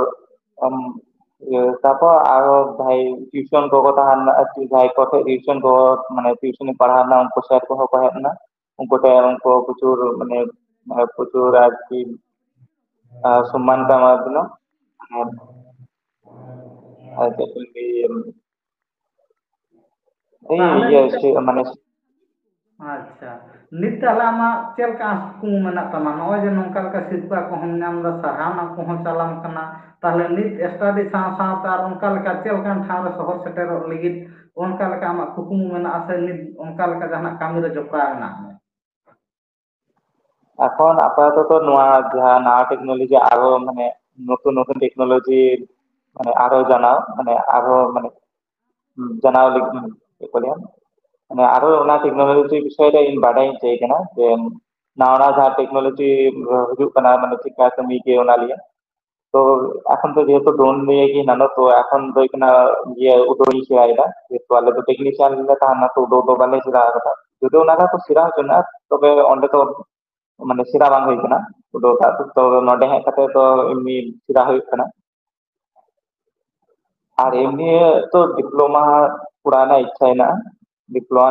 ᱤᱭᱟᱹ, ᱛᱟᱨᱯᱚᱨ ᱟᱨᱚ ᱡᱟᱦᱟᱸᱭ ᱴᱤᱭᱩᱥᱚᱱ ᱠᱚᱠᱚ ᱛᱟᱦᱮᱱᱟ, ᱡᱟᱦᱟᱸᱭ ᱠᱚ ᱴᱷᱮᱡ ᱴᱤᱭᱩᱥᱚᱱ ᱠᱚ ᱢᱟᱱᱮ ᱴᱤᱭᱩᱥᱚᱱ ᱤᱧ ᱯᱟᱲᱦᱟᱣ ᱞᱮᱱᱟ, ᱩᱱᱠᱩ ᱥᱮᱨ ᱠᱚᱦᱚᱸ ᱠᱚ ᱦᱮᱡ ᱞᱮᱱᱟ᱾ ᱩᱱᱠᱩ ᱴᱷᱮᱡ ᱩᱱᱠᱩ ᱯᱨᱚᱪᱩᱨ ᱢᱟᱱᱮ ᱯᱨᱚᱪᱩᱨ ᱟᱨᱠᱤ ᱥᱚᱢᱢᱟᱱ ᱠᱚ ᱮᱢᱟ ᱫᱤᱧᱟ᱾ ᱟᱨ ᱪᱮᱫ ᱠᱚ ᱞᱟᱹᱭᱟ, ᱮᱭ ᱛᱟᱦᱚᱞᱮ ᱤᱭᱟᱹ ᱱᱤᱛᱚᱜ ᱥᱮ- ᱢᱟᱱᱮ ᱟᱪᱪᱷᱟ, ᱱᱤᱛ ᱛᱟᱦᱞᱮ ᱟᱢᱟᱜ ᱪᱮᱫ ᱞᱮᱠᱟ ᱟᱸᱥ ᱠᱩᱠᱢᱩ ᱢᱮᱱᱟᱜ ᱛᱟᱢᱟ? ᱱᱚᱜᱼᱚᱭ ᱡᱮ ᱱᱚᱝᱠᱟ ᱞᱮᱠᱟ ᱥᱤᱨᱯᱟᱹ ᱠᱚᱦᱚᱸᱢ ᱧᱟᱢ ᱮᱫᱟ, ᱥᱟᱨᱦᱟᱣᱱᱟ ᱠᱚᱦᱚᱸ ᱪᱟᱞᱟᱢ ᱠᱟᱱᱟ, ᱛᱟᱦᱞᱮ ᱱᱤᱛ study ᱥᱟᱶ ᱥᱟᱶᱛᱮ ᱟᱨ ᱚᱱᱠᱟ ᱞᱮᱠᱟ ᱪᱮᱫ ᱞᱮᱠᱟᱱ ᱴᱷᱟᱶ ᱨᱮ ᱥᱚᱦᱚᱨ ᱥᱮᱴᱮᱨᱚᱜ ᱞᱟᱹᱜᱤᱫ ᱚᱱᱠᱟ ᱞᱮᱠᱟ ᱟᱢᱟᱜ ᱠᱩᱠᱢᱩ ᱢᱮᱱᱟᱜᱼᱟ ᱥᱮ ᱱᱤᱛ ᱚᱱᱠᱟ ᱞᱮᱠᱟ ᱡᱟᱦᱟᱱᱟᱜ ᱠᱟᱹᱢᱤ ᱨᱮ ᱡᱚᱯᱲᱟᱣ ᱢᱮᱱᱟᱜ ᱢᱮᱭᱟ? ᱮᱠᱷᱚᱱ ᱟᱯᱟᱛᱚᱛᱚ ᱱᱚᱣᱟ ᱡᱟᱦᱟᱸ ᱱᱟᱣᱟ technology ᱟᱨᱚ ᱢᱟᱱᱮ ᱱᱚᱛᱩᱱ ᱱᱚᱛᱩᱱ technology ᱢᱟᱱᱮ ᱟᱨᱚ ᱡᱟᱱᱟᱣ ᱢᱟᱱᱮ ᱟᱨᱚ ᱢᱟᱱᱮ ᱡᱟᱱᱟᱣ ᱞᱟᱹᱜᱤᱫ ᱪᱮᱫ ᱠᱚ ᱞᱟᱹᱭᱟ, ᱢᱟᱱᱮ ᱟᱨᱚ ᱚᱱᱟ technology ᱵᱤᱥᱚᱭ ᱨᱮ ᱤᱧ ᱵᱟᱰᱟᱭ ᱤᱧ ᱪᱟᱹᱭ ᱠᱟᱱᱟ ᱡᱮ ᱱᱟᱣᱟ ᱱᱟᱣᱟ ᱡᱟᱦᱟᱸ technology ᱦᱤᱡᱩᱜ ᱠᱟᱱᱟ ᱢᱟᱱᱮ ᱪᱮᱫᱠᱟ ᱠᱟᱹᱢᱤ ᱜᱮ ᱚᱱᱟ ᱞᱟᱹᱭᱟ᱾ ᱛᱚ ᱮᱠᱷᱚᱱ ᱫᱚ ᱡᱮᱦᱮᱛᱩ drone ᱱᱤᱭᱮ ᱜᱮ ᱦᱮᱱᱟᱜ, ᱛᱚ ᱮᱠᱷᱚᱱ ᱫᱚ ᱦᱩᱭᱩᱜ ᱠᱟᱱᱟ ᱤᱭᱟᱹ ᱩᱰᱟᱹᱣ ᱤᱧ ᱥᱮᱬᱟᱭᱮᱫᱟ, ᱡᱮᱦᱮᱛᱩ ᱟᱞᱮ ᱫᱚ technician ᱞᱮ ᱛᱟᱦᱮᱱᱟ, ᱛᱚ ᱩᱰᱟᱹᱣ ᱫᱚ ᱵᱟᱞᱮ ᱥᱮᱬᱟ ᱟᱠᱟᱫᱟ᱾ ᱡᱩᱫᱤ ᱚᱱᱟ ᱨᱮᱦᱚᱸ ᱠᱚ ᱥᱮᱬᱟ ᱦᱚᱪᱚ ᱞᱮᱱᱟ, ᱛᱚᱵᱮ ᱚᱸᱰᱮ ᱫᱚ ᱢᱟᱱᱮ ᱥᱮᱬᱟ ᱵᱟᱝ ᱦᱩᱭ ᱠᱟᱱᱟ ᱩᱰᱟᱹᱣ ᱫᱚ, ᱛᱚ ᱱᱚᱰᱮ ᱦᱮᱡ ᱠᱟᱛᱮ ᱫᱚ ᱮᱢᱱᱤ ᱥᱮᱬᱟ ᱦᱩᱭᱩᱜ ᱠᱟᱱᱟ᱾ ᱟᱨ ᱮᱢᱱᱤ ᱛᱚ diploma ᱠᱚᱨᱟᱣ ᱨᱮᱱᱟᱜ ᱤᱪᱪᱷᱟ ᱦᱮᱱᱟᱜᱼᱟ, diploma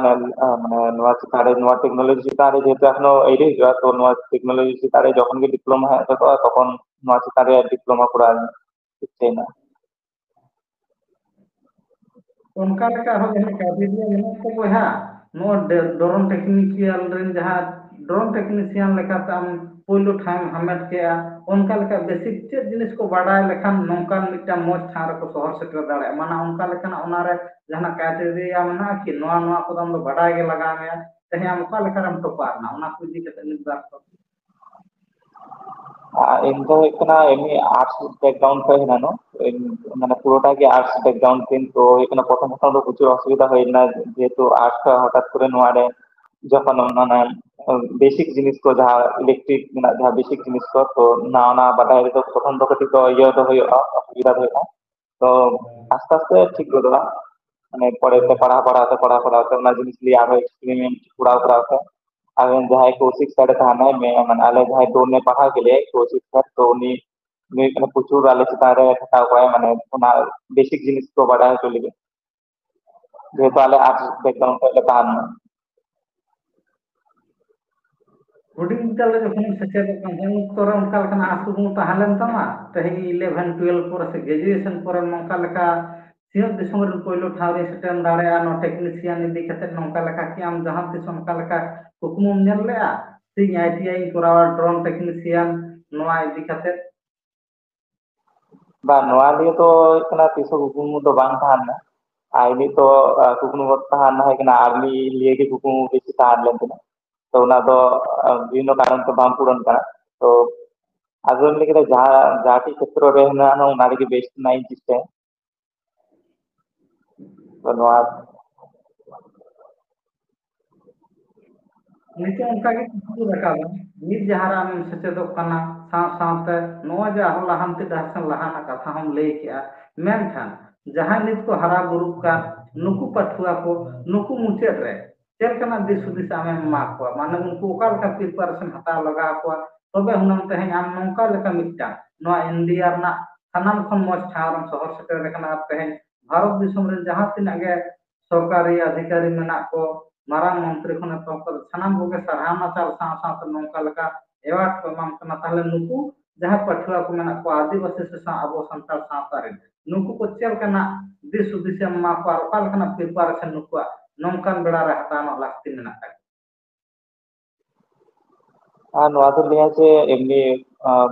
ᱢᱟᱱᱮ ᱱᱚᱣᱟ ᱪᱮᱛᱟᱱ ᱨᱮ, ᱱᱚᱣᱟ technology ᱪᱮᱛᱟᱱ ᱨᱮ ᱡᱮᱦᱮᱛᱩ ᱮᱠᱷᱚᱱᱳ ᱟᱹᱣᱨᱤ ᱦᱤᱡᱩᱜᱼᱟ, ᱛᱚ ᱱᱚᱣᱟ technology ᱪᱮᱛᱟᱱ ᱨᱮ ᱡᱚᱠᱷᱚᱱ ᱜᱮ diploma ᱦᱮᱡ ᱜᱚᱫᱚᱜᱼᱟ ᱛᱚᱠᱷᱚᱱ ᱱᱚᱣᱟ ᱪᱮᱛᱟᱱ ᱨᱮ diploma ᱠᱚᱨᱟᱣ ᱨᱮᱱᱟᱜ ᱤᱪᱪᱷᱟ ᱦᱮᱱᱟᱜᱼᱟ᱾ ᱚᱱᱠᱟ ᱞᱮᱠᱟ ᱦᱚᱸ ᱡᱟᱹᱱᱤᱡ criteria ᱢᱮᱱᱟᱜ ᱛᱟᱠᱚᱣᱟ ᱦᱟᱸᱜ, ᱱᱚᱣᱟ ᱰᱮ-, drone technician ᱨᱮᱱ ᱡᱟᱦᱟᱸ drone technician ᱞᱮᱠᱟᱛᱮ ᱟᱢ ᱯᱳᱭᱞᱳ ᱴᱷᱟᱶ ᱮᱢ ᱦᱟᱢᱮᱴ ᱠᱮᱜᱼᱟ, ᱚᱱᱠᱟ ᱞᱮᱠᱟ basic ᱪᱮᱫ ᱡᱤᱱᱤᱥ ᱠᱚ ᱵᱟᱰᱟᱭ ᱞᱮᱠᱷᱟᱱ ᱱᱚᱝᱠᱟᱱ ᱢᱤᱫᱴᱟᱝ ᱢᱚᱸᱡᱽ ᱴᱷᱟᱶ ᱨᱮᱠᱚ ᱥᱚᱦᱚᱨ ᱥᱮᱴᱮᱨ ᱫᱟᱲᱮᱭᱟᱜᱼᱟ? ᱢᱟᱱᱮ ᱚᱱᱠᱟ ᱞᱮᱠᱟᱱᱟᱜ ᱚᱱᱟᱨᱮ ᱡᱟᱦᱟᱱᱟᱜ criteria ᱢᱮᱱᱟᱜᱼᱟ ᱠᱤ? ᱱᱚᱣᱟ, ᱱᱚᱣᱟ ᱠᱚᱫᱚ ᱟᱢ ᱫᱚ ᱵᱟᱰᱟᱭ ᱜᱮ ᱞᱟᱜᱟᱣ ᱢᱮᱭᱟ, ᱛᱮᱦᱮᱧ ᱟᱢ ᱚᱠᱟ ᱞᱮᱠᱟᱨᱮᱢ ᱴᱚᱯᱟᱨ ᱮᱱᱟ, ᱚᱱᱟ ᱠᱚ ᱤᱫᱤ ᱠᱟᱛᱮ ᱢᱤᱫ ᱵᱟᱨ ᱠᱚ᱾ ᱟᱨ ᱤᱧ ᱫᱚ ᱦᱩᱭᱩᱜ ᱠᱟᱱᱟ ᱮᱢᱱᱤ ᱟᱨᱴᱥ ᱵᱮᱠᱜᱨᱟᱣᱩᱱᱰ ᱠᱷᱚᱱ ᱦᱮᱱᱟᱜ ᱱᱚ, ᱤᱧ ᱢᱟᱱᱮ ᱯᱩᱨᱟᱹᱴᱟ ᱜᱮ ᱟᱨᱴᱥ ᱵᱮᱠᱜᱨᱟᱣᱩᱱᱰ ᱛᱤᱧ᱾ ᱛᱚ ᱦᱩᱭᱩᱜ ᱠᱟᱱᱟ ᱯᱨᱚᱛᱷᱚᱢ ᱯᱨᱚᱛᱷᱚᱢ ᱫᱚ ᱯᱨᱚᱪᱩᱨ ᱚᱥᱩᱵᱤᱫᱷᱟ ᱦᱩᱭ ᱞᱮᱱᱟ, ᱡᱮᱦᱮᱛᱩ ᱟᱨᱴᱥ ᱠᱷᱚᱱ ᱦᱚᱴᱟᱛ ᱠᱚᱨᱮ ᱱᱚᱣᱟ ᱨᱮ ᱡᱚᱠᱷᱚᱱ ᱚᱱᱟ ᱵᱮᱥᱤᱠ ᱡᱤᱱᱤᱥ ᱠᱚ ᱡᱟᱦᱟᱸ ᱤᱞᱮᱠᱴᱨᱤᱠ ᱨᱮᱱᱟᱜ ᱡᱟᱦᱟᱸ ᱵᱮᱥᱤᱠ ᱡᱤᱱᱤᱥ ᱠᱚ, ᱛᱚ ᱱᱟᱣᱟ ᱱᱟᱣᱟ ᱵᱟᱰᱟᱭ ᱨᱮᱫᱚ ᱯᱨᱚᱛᱷᱚᱢ ᱫᱚ ᱠᱟᱹᱴᱤᱡ ᱫᱚ ᱤᱭᱟᱹ ᱫᱚ ᱦᱩᱭᱩᱜᱼᱟ, ᱚᱥᱩᱵᱤᱫᱷᱟ ᱫᱚ ᱦᱩᱭᱩᱜᱼᱟ᱾ ᱛᱚ ᱟᱥᱛᱮ ᱟᱥᱛᱮ ᱴᱷᱤᱠ ᱜᱚᱫᱚᱜᱼᱟ, ᱢᱟᱱᱮ ᱯᱚᱨᱮ ᱛᱮ ᱯᱟᱲᱦᱟᱣ ᱯᱟᱲᱦᱟᱣ ᱛᱮ ᱯᱟᱲᱦᱟᱣ ᱯᱟᱲᱦᱟᱣ ᱛᱮ ᱚᱱᱟ ᱡᱤᱱᱤᱥ ᱞᱤᱭᱮ ᱟᱨᱦᱚᱸ ᱮᱠᱥᱯᱮᱨᱤᱢᱮᱱᱴ ᱠᱚᱨᱟᱣ ᱠᱚᱨᱟᱣ ᱛᱮ ᱟᱨ ᱡᱟᱦᱟᱸᱭ ᱠᱚ ᱥᱤᱠᱥ ᱥᱟᱲᱮ ᱛᱟᱦᱮᱱᱟᱭ ᱢᱮ, ᱢᱟᱱᱮ ᱟᱞᱮ ᱡᱟᱦᱟᱸᱭ ᱰᱳᱱ ᱮ ᱯᱟᱲᱦᱟᱣ ᱠᱮᱫᱮᱭᱟᱭ ᱠᱚ ᱥᱤᱠᱥ ᱥᱟᱨ, ᱛᱚ ᱩᱱᱤ ᱩᱱᱤ ᱦᱩᱭᱩᱜ ᱠᱟᱱᱟ ᱯᱨᱚᱪᱩᱨ ᱟᱞᱮ ᱪᱮᱛᱟᱱ ᱨᱮ ᱠᱷᱟᱴᱟᱣ ᱠᱚᱣᱟᱭ, ᱢᱟᱱᱮ ᱚᱱᱟ ᱵᱮᱥᱤᱠ ᱡᱤᱱᱤᱥ ᱠᱚ ᱵᱟᱰᱟᱭ ᱦᱚᱪᱚ ᱞᱟᱹᱜᱤᱫ, ᱡᱮᱦᱮᱛᱩ ᱟᱞᱮ ᱟᱨᱴᱥ ᱵᱮᱠᱜᱨᱟᱣᱩᱱᱰ ᱠᱷᱚᱱ ᱞᱮ ᱛᱟᱦᱮᱱ ᱢᱟ᱾ ᱦᱩᱰᱤᱧ ᱵᱤᱫᱽᱫᱟᱹ ᱨᱮ ᱡᱚᱠᱷᱚᱱᱮᱢ ᱥᱮᱪᱮᱫᱚᱜ ᱠᱟᱱ ᱛᱟᱦᱮᱸᱫ, ᱩᱱ ᱚᱠᱛᱚ ᱨᱮ ᱚᱱᱠᱟ ᱞᱮᱠᱟᱱᱟᱜ ᱟᱸᱥ ᱠᱩᱠᱢᱩ ᱛᱟᱦᱮᱸ ᱞᱮᱱ ᱛᱟᱢᱟ? ᱛᱮᱦᱮᱧ ᱤᱞᱮᱵᱷᱮᱱ, ᱴᱩᱭᱮᱞᱵᱷ ᱯᱚᱨᱮ ᱥᱮ ᱜᱨᱮᱡᱩᱭᱮᱥᱚᱱ ᱯᱚᱨᱮ ᱱᱚᱝᱠᱟ ᱞᱮᱠᱟ ᱥᱤᱧᱚᱛ ᱫᱤᱥᱚᱢ ᱨᱮᱱ ᱯᱳᱭᱞᱳ ᱴᱷᱟᱶ ᱨᱤᱧ ᱥᱮᱴᱮᱨ ᱫᱟᱲᱮᱭᱟᱜᱼᱟ, ᱱᱚᱣᱟ ᱴᱮᱠᱱᱤᱥᱤᱭᱟᱱ ᱤᱫᱤ ᱠᱟᱛᱮ ᱱᱚᱝᱠᱟ ᱞᱮᱠᱟ ᱠᱤ ᱟᱢ ᱡᱟᱦᱟᱸ ᱛᱤᱥ ᱚᱱᱠᱟ ᱞᱮᱠᱟ ᱠᱩᱠᱢᱩᱢ ᱧᱮᱞ ᱞᱮᱜᱼᱟ? ᱥᱮ ᱤᱧ ᱟᱭ ᱴᱤ ᱟᱭ ᱤᱧ ᱠᱚᱨᱟᱣᱟ ᱰᱨᱳᱱ ᱴᱮᱠᱱᱤᱥᱤᱭᱟᱱ, ᱱᱚᱣᱟ ᱤᱫᱤ ᱠᱟᱛᱮ? ᱵᱟᱝ, ᱱᱚᱣᱟ ᱞᱤᱭᱮ ᱫᱚ ᱦᱩᱭᱩᱜ ᱠᱟᱱᱟ ᱛᱤᱥ ᱦᱚᱸ ᱠᱩᱠᱢᱩ ᱫᱚ ᱵᱟᱝ ᱛᱟᱦᱮᱸ ᱞᱮᱱᱟ᱾ ᱟᱨ ᱤᱧᱟᱹᱜ ᱫᱚ, ᱟᱸ, ᱠᱩᱠᱢᱩ ᱫᱚ ᱛᱟᱦᱮᱸ ᱞᱮᱱᱟ ᱦᱩᱭᱩᱜ ᱠᱟᱱᱟ ᱟᱨᱢᱤ ᱞᱤᱭᱮ ᱜᱮ ᱠᱩᱠᱢᱩ ᱵᱮᱥᱤ ᱛᱟᱦᱮᱸ ᱞᱮᱱ ᱛᱤᱧᱟᱹ᱾ ᱛᱚ ᱚᱱᱟ ᱫᱚ, ᱟᱸ, ᱵᱤᱵᱷᱤᱱᱱᱚ ᱠᱟᱨᱚᱱ ᱛᱮ ᱵᱟᱝ ᱯᱩᱨᱚᱱ ᱠᱟᱱᱟ᱾ ᱛᱚ ᱟᱫᱚᱧ ᱞᱟᱹᱭ ᱠᱮᱫᱟ ᱡᱟᱦᱟᱸ, ᱡᱟᱦᱟᱸ ᱴᱷᱤᱠ ᱠᱷᱮᱛᱨᱚ ᱨᱮ ᱦᱮᱱᱟᱜᱼᱟ ᱚᱱᱟ ᱨᱮᱜᱮ ᱵᱮᱥᱴ ᱨᱮᱱᱟᱜ ᱤᱧ ᱪᱮᱥᱴᱟᱭᱟ᱾ ᱛᱚ ᱱᱚᱣᱟ ᱱᱤᱛᱚᱜ ᱚᱱᱠᱟ ᱜᱮ ᱠᱩᱠᱞᱤ ᱨᱟᱠᱟᱵᱟ, ᱱᱤᱛ ᱡᱟᱦᱟᱸ ᱨᱮ ᱟᱢᱮᱢ ᱥᱮᱪᱮᱫᱚᱜ ᱠᱟᱱᱟ, ᱥᱟᱶ ᱥᱟᱶᱛᱮ ᱱᱚᱜᱼᱚᱭ ᱡᱮ ᱟᱨᱦᱚᱸ ᱞᱟᱦᱟᱱᱛᱤ ᱰᱟᱦᱟᱨ ᱥᱮᱱ ᱞᱟᱦᱟ ᱨᱮᱱᱟᱜ ᱠᱟᱛᱷᱟ ᱦᱚᱸᱢ ᱞᱟᱹᱭ ᱠᱮᱜᱼᱟ, ᱢᱮᱱᱠᱷᱟᱱ ᱡᱟᱦᱟᱸᱭ ᱱᱤᱛ ᱠᱚ ᱦᱟᱨᱟ ᱵᱩᱨᱩᱜ ᱠᱟᱱ ᱱᱩᱠᱩ ᱯᱟᱹᱴᱷᱩᱣᱟᱹ ᱠᱚ, ᱱᱩᱠᱩ ᱢᱩᱪᱟᱹᱫ ᱨᱮ ᱪᱮᱫ ᱞᱮᱠᱟᱱᱟᱜ ᱫᱤᱥ ᱦᱩᱫᱤᱥ ᱟᱢᱮᱢ ᱮᱢᱟ ᱠᱚᱣᱟ? ᱢᱟᱱᱮ ᱩᱱᱠᱩ ᱚᱠᱟ ᱞᱮᱠᱟ ᱯᱨᱤᱯᱟᱨᱮᱥᱚᱱ ᱦᱟᱛᱟᱣ ᱞᱟᱜᱟᱣ ᱟᱠᱚᱣᱟ, ᱛᱚᱵᱮ ᱦᱩᱱᱟᱹᱝ ᱛᱮᱦᱮᱧ ᱟᱢ ᱱᱚᱝᱠᱟ ᱞᱮᱠᱟ ᱢᱤᱫᱴᱟᱝ ᱱᱚᱣᱟ ᱤᱱᱰᱤᱭᱟ ᱨᱮᱱᱟᱜ ᱥᱟᱱᱟᱢ ᱠᱷᱚᱱ ᱢᱚᱡᱽ ᱴᱷᱟᱶ ᱨᱮᱢ ᱥᱚᱦᱚᱨ ᱥᱮᱴᱮᱨ ᱟᱠᱟᱱᱟ᱾ ᱟᱨ ᱛᱮᱦᱮᱧ ᱵᱷᱟᱨᱚᱛ ᱫᱤᱥᱚᱢ ᱨᱮᱱ ᱡᱟᱦᱟᱸ ᱛᱤᱱᱟᱹᱜ ᱜᱮ ᱥᱚᱨᱠᱟᱨᱤ ᱟᱫᱷᱤᱠᱟᱨᱤ ᱢᱮᱱᱟᱜ ᱠᱚ, ᱢᱟᱨᱟᱝ ᱢᱚᱱᱛᱨᱤ ᱠᱷᱚᱱ ᱮᱛᱚᱦᱚᱵ ᱠᱟᱛᱮ ᱥᱟᱱᱟᱢ ᱠᱚᱜᱮ ᱥᱟᱨᱦᱟᱣ ᱱᱟᱪᱟᱨ ᱥᱟᱶ ᱥᱟᱶᱛᱮ ᱱᱚᱝᱠᱟ ᱞᱮᱠᱟ ᱮᱣᱟᱨᱰ ᱠᱚ ᱮᱢᱟᱢ ᱠᱟᱱᱟ᱾ ᱛᱟᱦᱞᱮ ᱱᱩᱠᱩ ᱡᱟᱦᱟᱸ ᱯᱟᱹᱴᱷᱩᱣᱟᱹ ᱠᱚ ᱢᱮᱱᱟᱜ ᱠᱚᱣᱟ ᱟᱹᱫᱤᱵᱟᱹᱥᱤ ᱥᱮ ᱥᱟᱶ ᱟᱵᱚ ᱥᱟᱱᱛᱟᱲ ᱥᱟᱶᱛᱟ ᱨᱮᱱ, ᱱᱩᱠᱩ ᱠᱚ ᱪᱮᱫ ᱞᱮᱠᱟᱱᱟᱜ ᱫᱤᱥ ᱦᱩᱫᱤᱥ ᱮᱢ ᱮᱢᱟ ᱠᱚᱣᱟ ᱟᱨ ᱚᱠᱟ ᱞᱮᱠᱟᱱᱟᱜ ᱯᱨᱤᱯᱟᱨᱮᱥᱚᱱ ᱱᱩᱠᱩᱣᱟᱜ ᱱᱚᱝᱠᱟᱱ ᱵᱮᱲᱟ ᱨᱮ ᱦᱟᱛᱟᱣ ᱨᱮᱱᱟᱜ ᱞᱟᱹᱠᱛᱤ ᱢᱮᱱᱟᱜ ᱛᱟᱠᱚᱣᱟ? ᱟᱨ ᱱᱚᱣᱟ ᱫᱚ ᱞᱟᱹᱭᱟ ᱡᱮ ᱮᱢᱱᱤ, ᱟᱸ,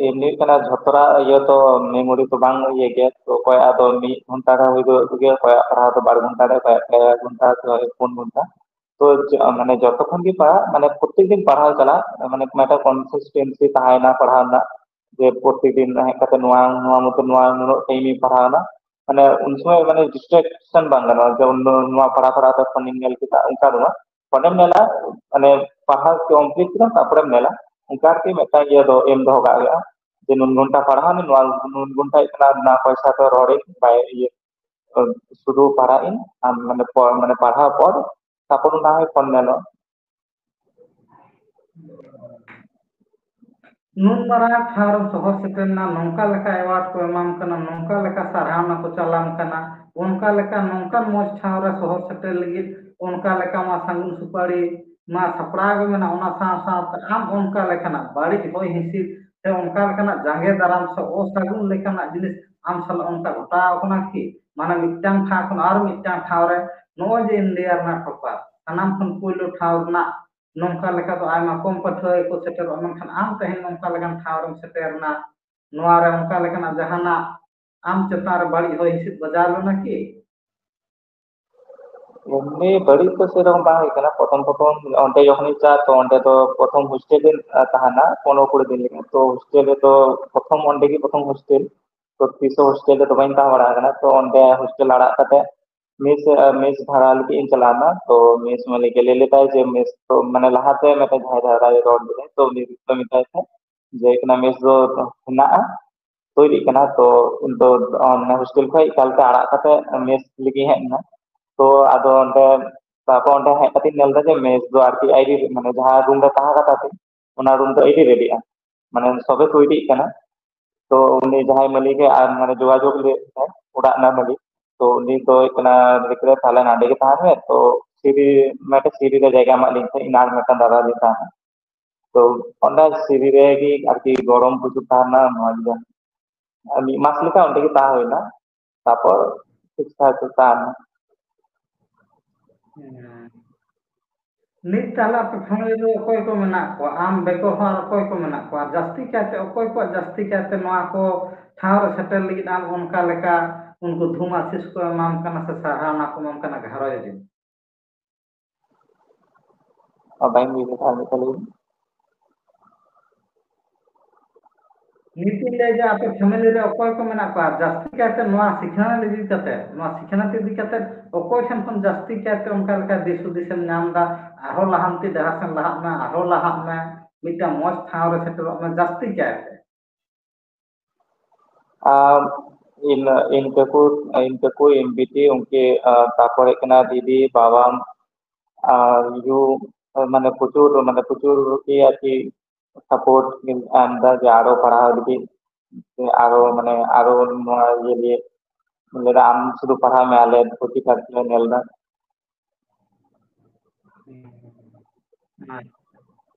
ᱮᱢᱱᱤ ᱦᱩᱭᱩᱜ ᱠᱟᱱᱟ ᱡᱷᱚᱛᱚ ᱨᱟᱜ ᱤᱭᱟᱹ ᱛᱚ ᱢᱮᱢᱳᱨᱤ ᱛᱚ ᱵᱟᱝ ᱤᱭᱟᱹ ᱜᱮᱭᱟ, ᱛᱚ ᱚᱠᱚᱭᱟᱜ ᱫᱚ ᱢᱤᱫ ᱜᱷᱚᱱᱴᱟ ᱨᱮ ᱦᱩᱭ ᱜᱚᱫᱚᱜ ᱜᱮᱭᱟ, ᱚᱠᱚᱭᱟᱜ ᱯᱟᱲᱦᱟᱣ ᱫᱚ ᱵᱟᱨ ᱜᱷᱚᱱᱴᱟ ᱨᱮ, ᱚᱠᱚᱭᱟᱜ ᱯᱮ ᱜᱷᱚᱱᱴᱟ, ᱚᱠᱚᱭᱟᱜ ᱯᱩᱱ ᱜᱷᱚᱱᱴᱟ᱾ ᱛᱚ ᱡᱚ-, ᱢᱟᱱᱮ ᱡᱚᱛᱚ ᱠᱷᱚᱱ ᱜᱮ ᱯᱟᱲᱦᱟᱜ, ᱢᱟᱱᱮ ᱯᱨᱚᱛᱮᱠ ᱫᱤᱱ ᱯᱟᱲᱦᱟᱣ ᱪᱟᱞᱟᱜ, ᱢᱟᱱᱮ ᱢᱤᱫᱴᱟᱝ consistency ᱛᱟᱦᱮᱸᱭᱮᱱᱟ ᱯᱟᱲᱦᱟᱣ ᱨᱮᱱᱟᱜ, ᱡᱮ ᱯᱨᱚᱛᱮᱠ ᱫᱤᱱ ᱦᱮᱡ ᱠᱟᱛᱮ ᱱᱚᱣᱟ, ᱱᱚᱣᱟ ᱢᱚᱫᱽᱫᱷᱮ ᱱᱚᱣᱟ ᱱᱩᱱᱟᱹᱜ time ᱤᱧ ᱯᱟᱲᱦᱟᱣᱱᱟ, ᱢᱟᱱᱮ ᱩᱱ ᱥᱚᱢᱚᱭ ᱢᱟᱱᱮ distraction ᱵᱟᱝ ᱜᱟᱱᱚᱜᱼᱟ, ᱡᱮ ᱚᱱᱱᱚ ᱱᱚᱣᱟ ᱯᱟᱲᱦᱟᱣ ᱯᱟᱲᱦᱟᱣ ᱛᱮ ᱯᱷᱳᱱᱤᱧ ᱧᱮᱞ ᱠᱮᱫᱟ, ᱚᱱᱠᱟ ᱫᱚ ᱵᱟᱝ᱾ ᱯᱷᱳᱱᱮᱢ ᱧᱮᱞᱟ, ᱢᱟᱱᱮ ᱯᱟᱲᱦᱟᱣ complete ᱠᱮᱫᱟᱢ, ᱛᱟᱨᱯᱚᱨᱮᱢ ᱧᱮᱞᱟ, ᱚᱱᱠᱟ ᱟᱨᱠᱤ ᱢᱤᱫᱴᱟᱝ ᱤᱭᱟᱹ ᱫᱚ ᱮᱢ ᱫᱚᱦᱚ ᱠᱟᱜ ᱦᱩᱭᱩᱜᱼᱟ, ᱡᱮ ᱱᱩᱱ ᱜᱷᱚᱱᱴᱟ ᱯᱟᱲᱦᱟᱣ ᱢᱮ, ᱱᱚᱣᱟ ᱱᱩᱱ ᱜᱷᱚᱱᱴᱟ ᱦᱩᱭᱩᱜ ᱠᱟᱱᱟ, ᱱᱚᱣᱟ ᱯᱚᱭᱥᱟ ᱫᱚ ᱨᱚᱲᱤᱧ ᱵᱟᱭ ᱤᱭᱟᱹ, ᱥᱩᱫᱷᱩ ᱯᱟᱲᱦᱟᱜ ᱤᱧ, ᱟᱢ ᱢᱟᱱᱮ ᱯᱚ-, ᱢᱟᱱᱮ ᱯᱟᱲᱦᱟᱣ ᱯᱚᱨ ᱛᱟᱨᱯᱚᱨ ᱚᱱᱟ ᱦᱚᱸ ᱯᱷᱳᱱ ᱧᱮᱞᱚᱜᱼᱟ᱾ ᱱᱩᱱ ᱢᱟᱨᱟᱝ ᱴᱷᱟᱶ ᱨᱮᱢ ᱥᱚᱦᱚᱨ ᱥᱮᱴᱮᱨ ᱮᱱᱟ, ᱱᱚᱝᱠᱟ ᱞᱮᱠᱟ award ᱠᱚ ᱮᱢᱟᱢ ᱠᱟᱱᱟ, ᱱᱚᱝᱠᱟ ᱞᱮᱠᱟ ᱥᱟᱨᱦᱟᱣᱱᱟ ᱠᱚ ᱪᱟᱞᱟᱢ ᱠᱟᱱᱟ, ᱚᱱᱠᱟ ᱞᱮᱠᱟ ᱱᱚᱝᱠᱟᱱ ᱢᱚᱡᱽ ᱴᱷᱟᱶ ᱨᱮ ᱥᱚᱦᱚᱨ ᱥᱮᱴᱮᱨ ᱞᱟᱹᱜᱤᱫ ᱚᱱᱠᱟ ᱞᱮᱠᱟ ᱢᱟ ᱥᱟᱹᱜᱩᱱ ᱥᱩᱯᱟᱹᱲᱤ ᱢᱟ ᱥᱟᱯᱲᱟᱣ ᱜᱮ ᱢᱮᱱᱟᱜ, ᱚᱱᱟ ᱥᱟᱶ ᱥᱟᱶᱛᱮ ᱟᱢ ᱚᱱᱠᱟ ᱞᱮᱠᱟᱱᱟᱜ ᱵᱟᱹᱲᱤᱡ ᱦᱚᱭ ᱦᱤᱸᱥᱤᱫ ᱥᱮ ᱚᱱᱠᱟ ᱞᱮᱠᱟᱱᱟᱜ ᱡᱟᱸᱜᱮ ᱫᱟᱨᱟᱢ ᱥᱮ ᱚᱥᱟᱹᱜᱩᱱ ᱞᱮᱠᱟᱱᱟᱜ ᱡᱤᱱᱤᱥ ᱟᱢ ᱥᱟᱞᱟᱜ ᱚᱱᱠᱟ ᱜᱷᱚᱴᱟᱣ ᱟᱠᱟᱱᱟ ᱠᱤ? ᱢᱟᱱᱮ ᱢᱤᱫᱴᱟᱝ ᱴᱷᱟᱶ ᱠᱷᱚᱱ ᱟᱨ ᱢᱤᱫᱴᱟᱝ ᱴᱷᱟᱶ ᱨᱮ ᱱᱚᱜᱼᱚᱭ ᱡᱮ ᱤᱱᱰᱤᱭᱟ ᱨᱮᱱᱟᱜ ᱴᱚᱯᱟᱨ, ᱥᱟᱱᱟᱢ ᱠᱷᱚᱱ ᱯᱩᱭᱞᱩ ᱴᱷᱟᱶ ᱨᱮᱱᱟᱜ ᱱᱚᱝᱠᱟ ᱞᱮᱠᱟ ᱫᱚ ᱟᱭᱢᱟ ᱠᱚᱢ ᱯᱟᱹᱴᱷᱩᱣᱟᱹ ᱜᱮᱠᱚ ᱥᱮᱴᱮᱨᱚᱜᱼᱟ, ᱢᱮᱱᱠᱷᱟᱱ ᱟᱢ ᱛᱮᱦᱮᱧ ᱱᱚᱝᱠᱟ ᱞᱮᱠᱟᱱ ᱴᱷᱟᱶ ᱨᱮᱢ ᱥᱮᱴᱮᱨ ᱮᱱᱟ, ᱱᱚᱣᱟ ᱨᱮ ᱚᱱᱠᱟ ᱞᱮᱠᱟᱱᱟᱜ ᱡᱟᱦᱟᱱᱟᱜ ᱟᱢ ᱪᱮᱛᱟᱱ ᱨᱮ ᱵᱟᱹᱲᱤᱡ ᱦᱚᱭ ᱦᱤᱸᱥᱤᱫ ᱵᱟᱡᱟᱣ ᱞᱮᱱᱟ ᱠᱤ? ᱮᱢᱱᱤ ᱵᱟᱹᱲᱤᱡ ᱫᱚ ᱥᱮᱨᱚᱠᱚᱢ ᱵᱟᱝ ᱦᱩᱭ ᱠᱟᱱᱟ᱾ ᱯᱨᱚᱛᱷᱚᱢ ᱯᱨᱚᱛᱷᱚᱢ ᱚᱸᱰᱮ ᱡᱚᱠᱷᱚᱱᱤᱧ ᱪᱟᱞᱟᱜ, ᱛᱚ ᱚᱸᱰᱮ ᱫᱚ ᱯᱨᱚᱛᱷᱚᱢ ᱦᱳᱥᱴᱮᱞ ᱨᱮ ᱛᱟᱦᱮᱱᱟ ᱯᱚᱱᱨᱚ ᱠᱩᱲᱤ ᱫᱤᱱ ᱞᱮᱠᱟ᱾ ᱛᱚ ᱦᱳᱥᱴᱮᱞ ᱨᱮᱫᱚ ᱯᱨᱚᱛᱷᱚᱢ ᱚᱸᱰᱮ ᱜᱮ ᱯᱨᱚᱛᱷᱚᱢ ᱦᱳᱥᱴᱮᱞ, ᱛᱚ ᱛᱤᱥ ᱦᱚᱸ ᱦᱳᱥᱴᱮᱞ ᱨᱮᱫᱚ ᱵᱟᱹᱧ ᱛᱟᱦᱮᱸ ᱵᱟᱲᱟ ᱟᱠᱟᱱᱟ᱾ ᱛᱚ ᱚᱸᱰᱮ ᱦᱳᱥᱴᱮᱞ ᱟᱲᱟᱜ ᱠᱟᱛᱮ ᱢᱮᱥ, ᱢᱮᱥ ᱵᱷᱟᱲᱟ ᱞᱟᱹᱜᱤᱫ ᱤᱧ ᱪᱟᱞᱟᱣ ᱮᱱᱟ᱾ ᱛᱚ ᱢᱮᱥ ᱢᱟᱹᱞᱤᱠ ᱮ ᱞᱟᱹᱭ ᱞᱮᱫᱟᱭ ᱡᱮ ᱢᱮᱥ ᱫᱚ, ᱢᱟᱱᱮ ᱞᱟᱦᱟᱛᱮ ᱢᱤᱫᱴᱮᱱ ᱡᱟᱦᱟᱸᱭ ᱫᱟᱫᱟᱭ ᱨᱚᱲ ᱞᱮᱫᱟᱭ, ᱛᱚ ᱩᱱᱤ ᱫᱚ ᱢᱮᱛᱟᱭ ᱛᱟᱦᱮᱸᱫ ᱡᱮ ᱦᱩᱭᱩᱜ ᱠᱟᱱᱟ ᱢᱮᱥ ᱫᱚ ᱦᱮᱱᱟᱜᱼᱟ, ᱛᱚ ᱤᱫᱤᱜ ᱠᱟᱱᱟ᱾ ᱛᱚ ᱤᱧ ᱫᱚ, ᱚ, ᱢᱟᱱᱮ ᱦᱳᱥᱴᱮᱞ ᱠᱷᱚᱱ ᱮᱠᱟᱞ ᱛᱮ ᱟᱲᱟᱜ ᱠᱟᱛᱮ ᱢᱮᱥ ᱞᱟᱹᱜᱤᱫ ᱤᱧ ᱦᱮᱡ ᱮᱱᱟ᱾ ᱛᱚ ᱟᱫᱚ ᱚᱸᱰᱮ, ᱛᱟᱨᱯᱚᱨ ᱚᱸᱰᱮ ᱦᱮᱡ ᱠᱟᱛᱮᱧ ᱧᱮᱞ ᱮᱫᱟ ᱡᱮ ᱢᱮᱥ ᱫᱚ ᱟᱨᱠᱤ ᱟᱹᱰᱤ, ᱢᱟᱱᱮ ᱡᱟᱦᱟᱸ ᱨᱩᱢ ᱨᱮ ᱛᱟᱦᱮᱸ ᱠᱟᱛᱷᱟ ᱛᱤᱧ, ᱚᱱᱟ ᱨᱩᱢ ᱫᱚ ᱟᱹᱰᱤ ᱨᱮᱰᱤᱜᱼᱟ, ᱢᱟᱱᱮ ᱥᱚᱵᱮ ᱛᱚᱭᱨᱤᱜ ᱠᱟᱱᱟ᱾ ᱛᱚ ᱩᱱᱤ ᱡᱟᱦᱟᱸᱭ ᱢᱟᱹᱞᱤᱠ ᱮ ᱟᱨ ᱢᱟᱱᱮ ᱡᱳᱜᱟᱡᱳᱜᱽ ᱞᱮᱫ ᱛᱟᱦᱮᱸᱫ ᱚᱲᱟᱜ ᱨᱮᱱᱟᱜ ᱢᱟᱹᱞᱤᱠ, ᱛᱚ ᱩᱱᱤ ᱫᱚ ᱦᱩᱭᱩᱜ ᱠᱟᱱᱟ ᱞᱟᱹᱭ ᱠᱮᱫᱟ, "ᱛᱟᱦᱞᱮ ᱱᱟᱰᱮ ᱜᱮ ᱛᱟᱦᱮᱱ ᱢᱮ, ᱛᱚ ᱥᱤᱨᱤ, ᱢᱤᱫᱴᱮᱱ ᱥᱤᱨᱤ ᱨᱮ ᱡᱟᱭᱜᱟ ᱮᱢᱟᱜ ᱞᱤᱧ ᱛᱟᱦᱮᱸᱫ, ᱤᱧ ᱟᱨ ᱢᱤᱫᱴᱟᱝ ᱫᱟᱫᱟ ᱞᱤᱧ ᱛᱟᱦᱮᱱᱟ᱾" ᱛᱚ ᱚᱸᱰᱮ ᱥᱤᱨᱤ ᱨᱮᱜᱮ ᱟᱨᱠᱤ ᱜᱚᱨᱚᱢ ᱯᱨᱚᱪᱩᱨ ᱛᱟᱦᱮᱱᱟ, ᱱᱚᱣᱟ ᱜᱮ᱾ ᱟᱨ ᱢᱤᱫ ᱢᱟᱥ ᱞᱮᱠᱟ ᱚᱸᱰᱮ ᱜᱮ ᱛᱟᱦᱮᱸ ᱦᱩᱭᱱᱟ᱾ ᱛᱟᱨᱯᱚᱨ ᱴᱷᱤᱠ ᱴᱷᱟᱠ ᱛᱟᱦᱮᱱᱟ᱾ ᱦᱮᱸ᱾ ᱱᱤᱛ ᱛᱟᱦᱞᱮ ᱟᱯᱮ family ᱨᱮ ᱚᱠᱚᱭ ᱠᱚ ᱢᱮᱱᱟᱜ ᱠᱚᱣᱟ? ᱟᱢ ᱵᱮᱜᱚᱨ ᱦᱚᱸ ᱟᱨ ᱚᱠᱚᱭ ᱠᱚ ᱢᱮᱱᱟᱜ ᱠᱚᱣᱟ? ᱡᱟᱹᱥᱛᱤ ᱠᱟᱭᱛᱮ ᱚᱠᱚᱭ ᱠᱚᱣᱟᱜ ᱡᱟᱹᱥᱛᱤ ᱠᱟᱭᱛᱮ ᱱᱚᱣᱟ ᱠᱚ ᱴᱷᱟᱶ ᱨᱮ ᱥᱮᱴᱮᱨ ᱞᱟᱹᱜᱤᱫ ᱟᱢ ᱚᱱᱠᱟ ᱞᱮᱠᱟ ᱩᱱᱠᱩ ᱫᱷᱩᱢ ᱟᱥᱤᱥ ᱠᱚ ᱮᱢᱟᱢ ᱠᱟᱱᱟ ᱥᱮ ᱥᱟᱨᱦᱟᱣᱱᱟ ᱠᱚ ᱮᱢᱟᱢ ᱠᱟᱱᱟ ᱜᱷᱟᱨᱚᱸᱡᱽ ᱨᱮ? ᱟᱨ ᱵᱟᱹᱧ ᱵᱩᱡᱷᱟᱹᱣ ᱫᱟ, ᱟᱨ ᱢᱤᱫ ᱫᱷᱟᱣ ᱞᱟᱹᱭ ᱢᱮ᱾ ᱱᱤᱛᱤᱧ ᱞᱟᱹᱭ ᱡᱮ ᱟᱯᱮ family ᱨᱮ ᱚᱠᱚᱭ ᱠᱚ ᱢᱮᱱᱟᱜ ᱠᱚᱣᱟ ᱡᱟᱹᱥᱛᱤ ᱠᱟᱭᱛᱮ ᱱᱚᱣᱟ ᱥᱤᱠᱷᱱᱟᱹᱛ ᱤᱫᱤ ᱠᱟᱛᱮ, ᱱᱚᱣᱟ ᱥᱤᱠᱷᱱᱟᱹᱛ ᱤᱫᱤ ᱠᱟᱛᱮ ᱚᱠᱚᱭ ᱴᱷᱮᱱ ᱠᱷᱚᱱ ᱡᱟᱹᱥᱛᱤ ᱠᱟᱭᱛᱮ ᱚᱱᱠᱟ ᱞᱮᱠᱟ ᱫᱤᱥ ᱦᱩᱫᱤᱥ ᱮᱢ ᱧᱟᱢ ᱮᱫᱟ, ᱟᱨᱦᱚᱸ ᱞᱟᱦᱟᱱᱛᱤ ᱰᱟᱦᱟᱨ ᱥᱮᱱ ᱞᱟᱦᱟᱜ ᱢᱮ, ᱟᱨᱦᱚᱸ ᱞᱟᱦᱟᱜ ᱢᱮ, ᱢᱤᱫᱴᱟᱝ ᱢᱚᱸᱡᱽ ᱴᱷᱟᱶ ᱨᱮ ᱥᱮᱴᱮᱨᱚᱜ ᱢᱮ ᱡᱟᱹᱥᱛᱤ ᱠᱟᱭᱛᱮ? ᱟᱨ ᱤᱧ, ᱤᱧ ᱠᱟᱠᱩ, ᱤᱧ ᱠᱟᱠᱩ, ᱤᱧ ᱵᱤᱴᱤ, ᱩᱱᱠᱤ, ᱟᱨ ᱛᱟᱨᱯᱚᱨᱮ ᱠᱟᱱᱟ ᱫᱤᱫᱤ, ᱵᱟᱵᱟ, ᱟᱨ ᱭᱩ, ᱢᱟᱱᱮ ᱯᱨᱚᱪᱩᱨ, ᱢᱟᱱᱮ ᱯᱨᱚᱪᱩᱨ ᱜᱮ ᱟᱨᱠᱤ support ᱮᱢ ᱮᱫᱟ ᱡᱮ ᱟᱨᱚ ᱯᱟᱲᱦᱟᱣ ᱞᱟᱹᱜᱤᱫ, ᱡᱮ ᱟᱨᱚ ᱢᱟᱱᱮ ᱟᱨᱚ ᱱᱚᱣᱟ ᱤᱭᱟᱹ ᱞᱟᱹᱭ ᱞᱟᱹᱭᱫᱟ, "ᱟᱢ ᱥᱩᱫᱷᱩ ᱯᱟᱲᱦᱟᱣ ᱢᱮ, ᱟᱞᱮ ᱠᱷᱚᱛᱤ ᱠᱷᱟᱨᱪᱟ ᱞᱮ ᱧᱮᱞ ᱮᱫᱟ᱾" ᱟᱪᱪᱷᱟ᱾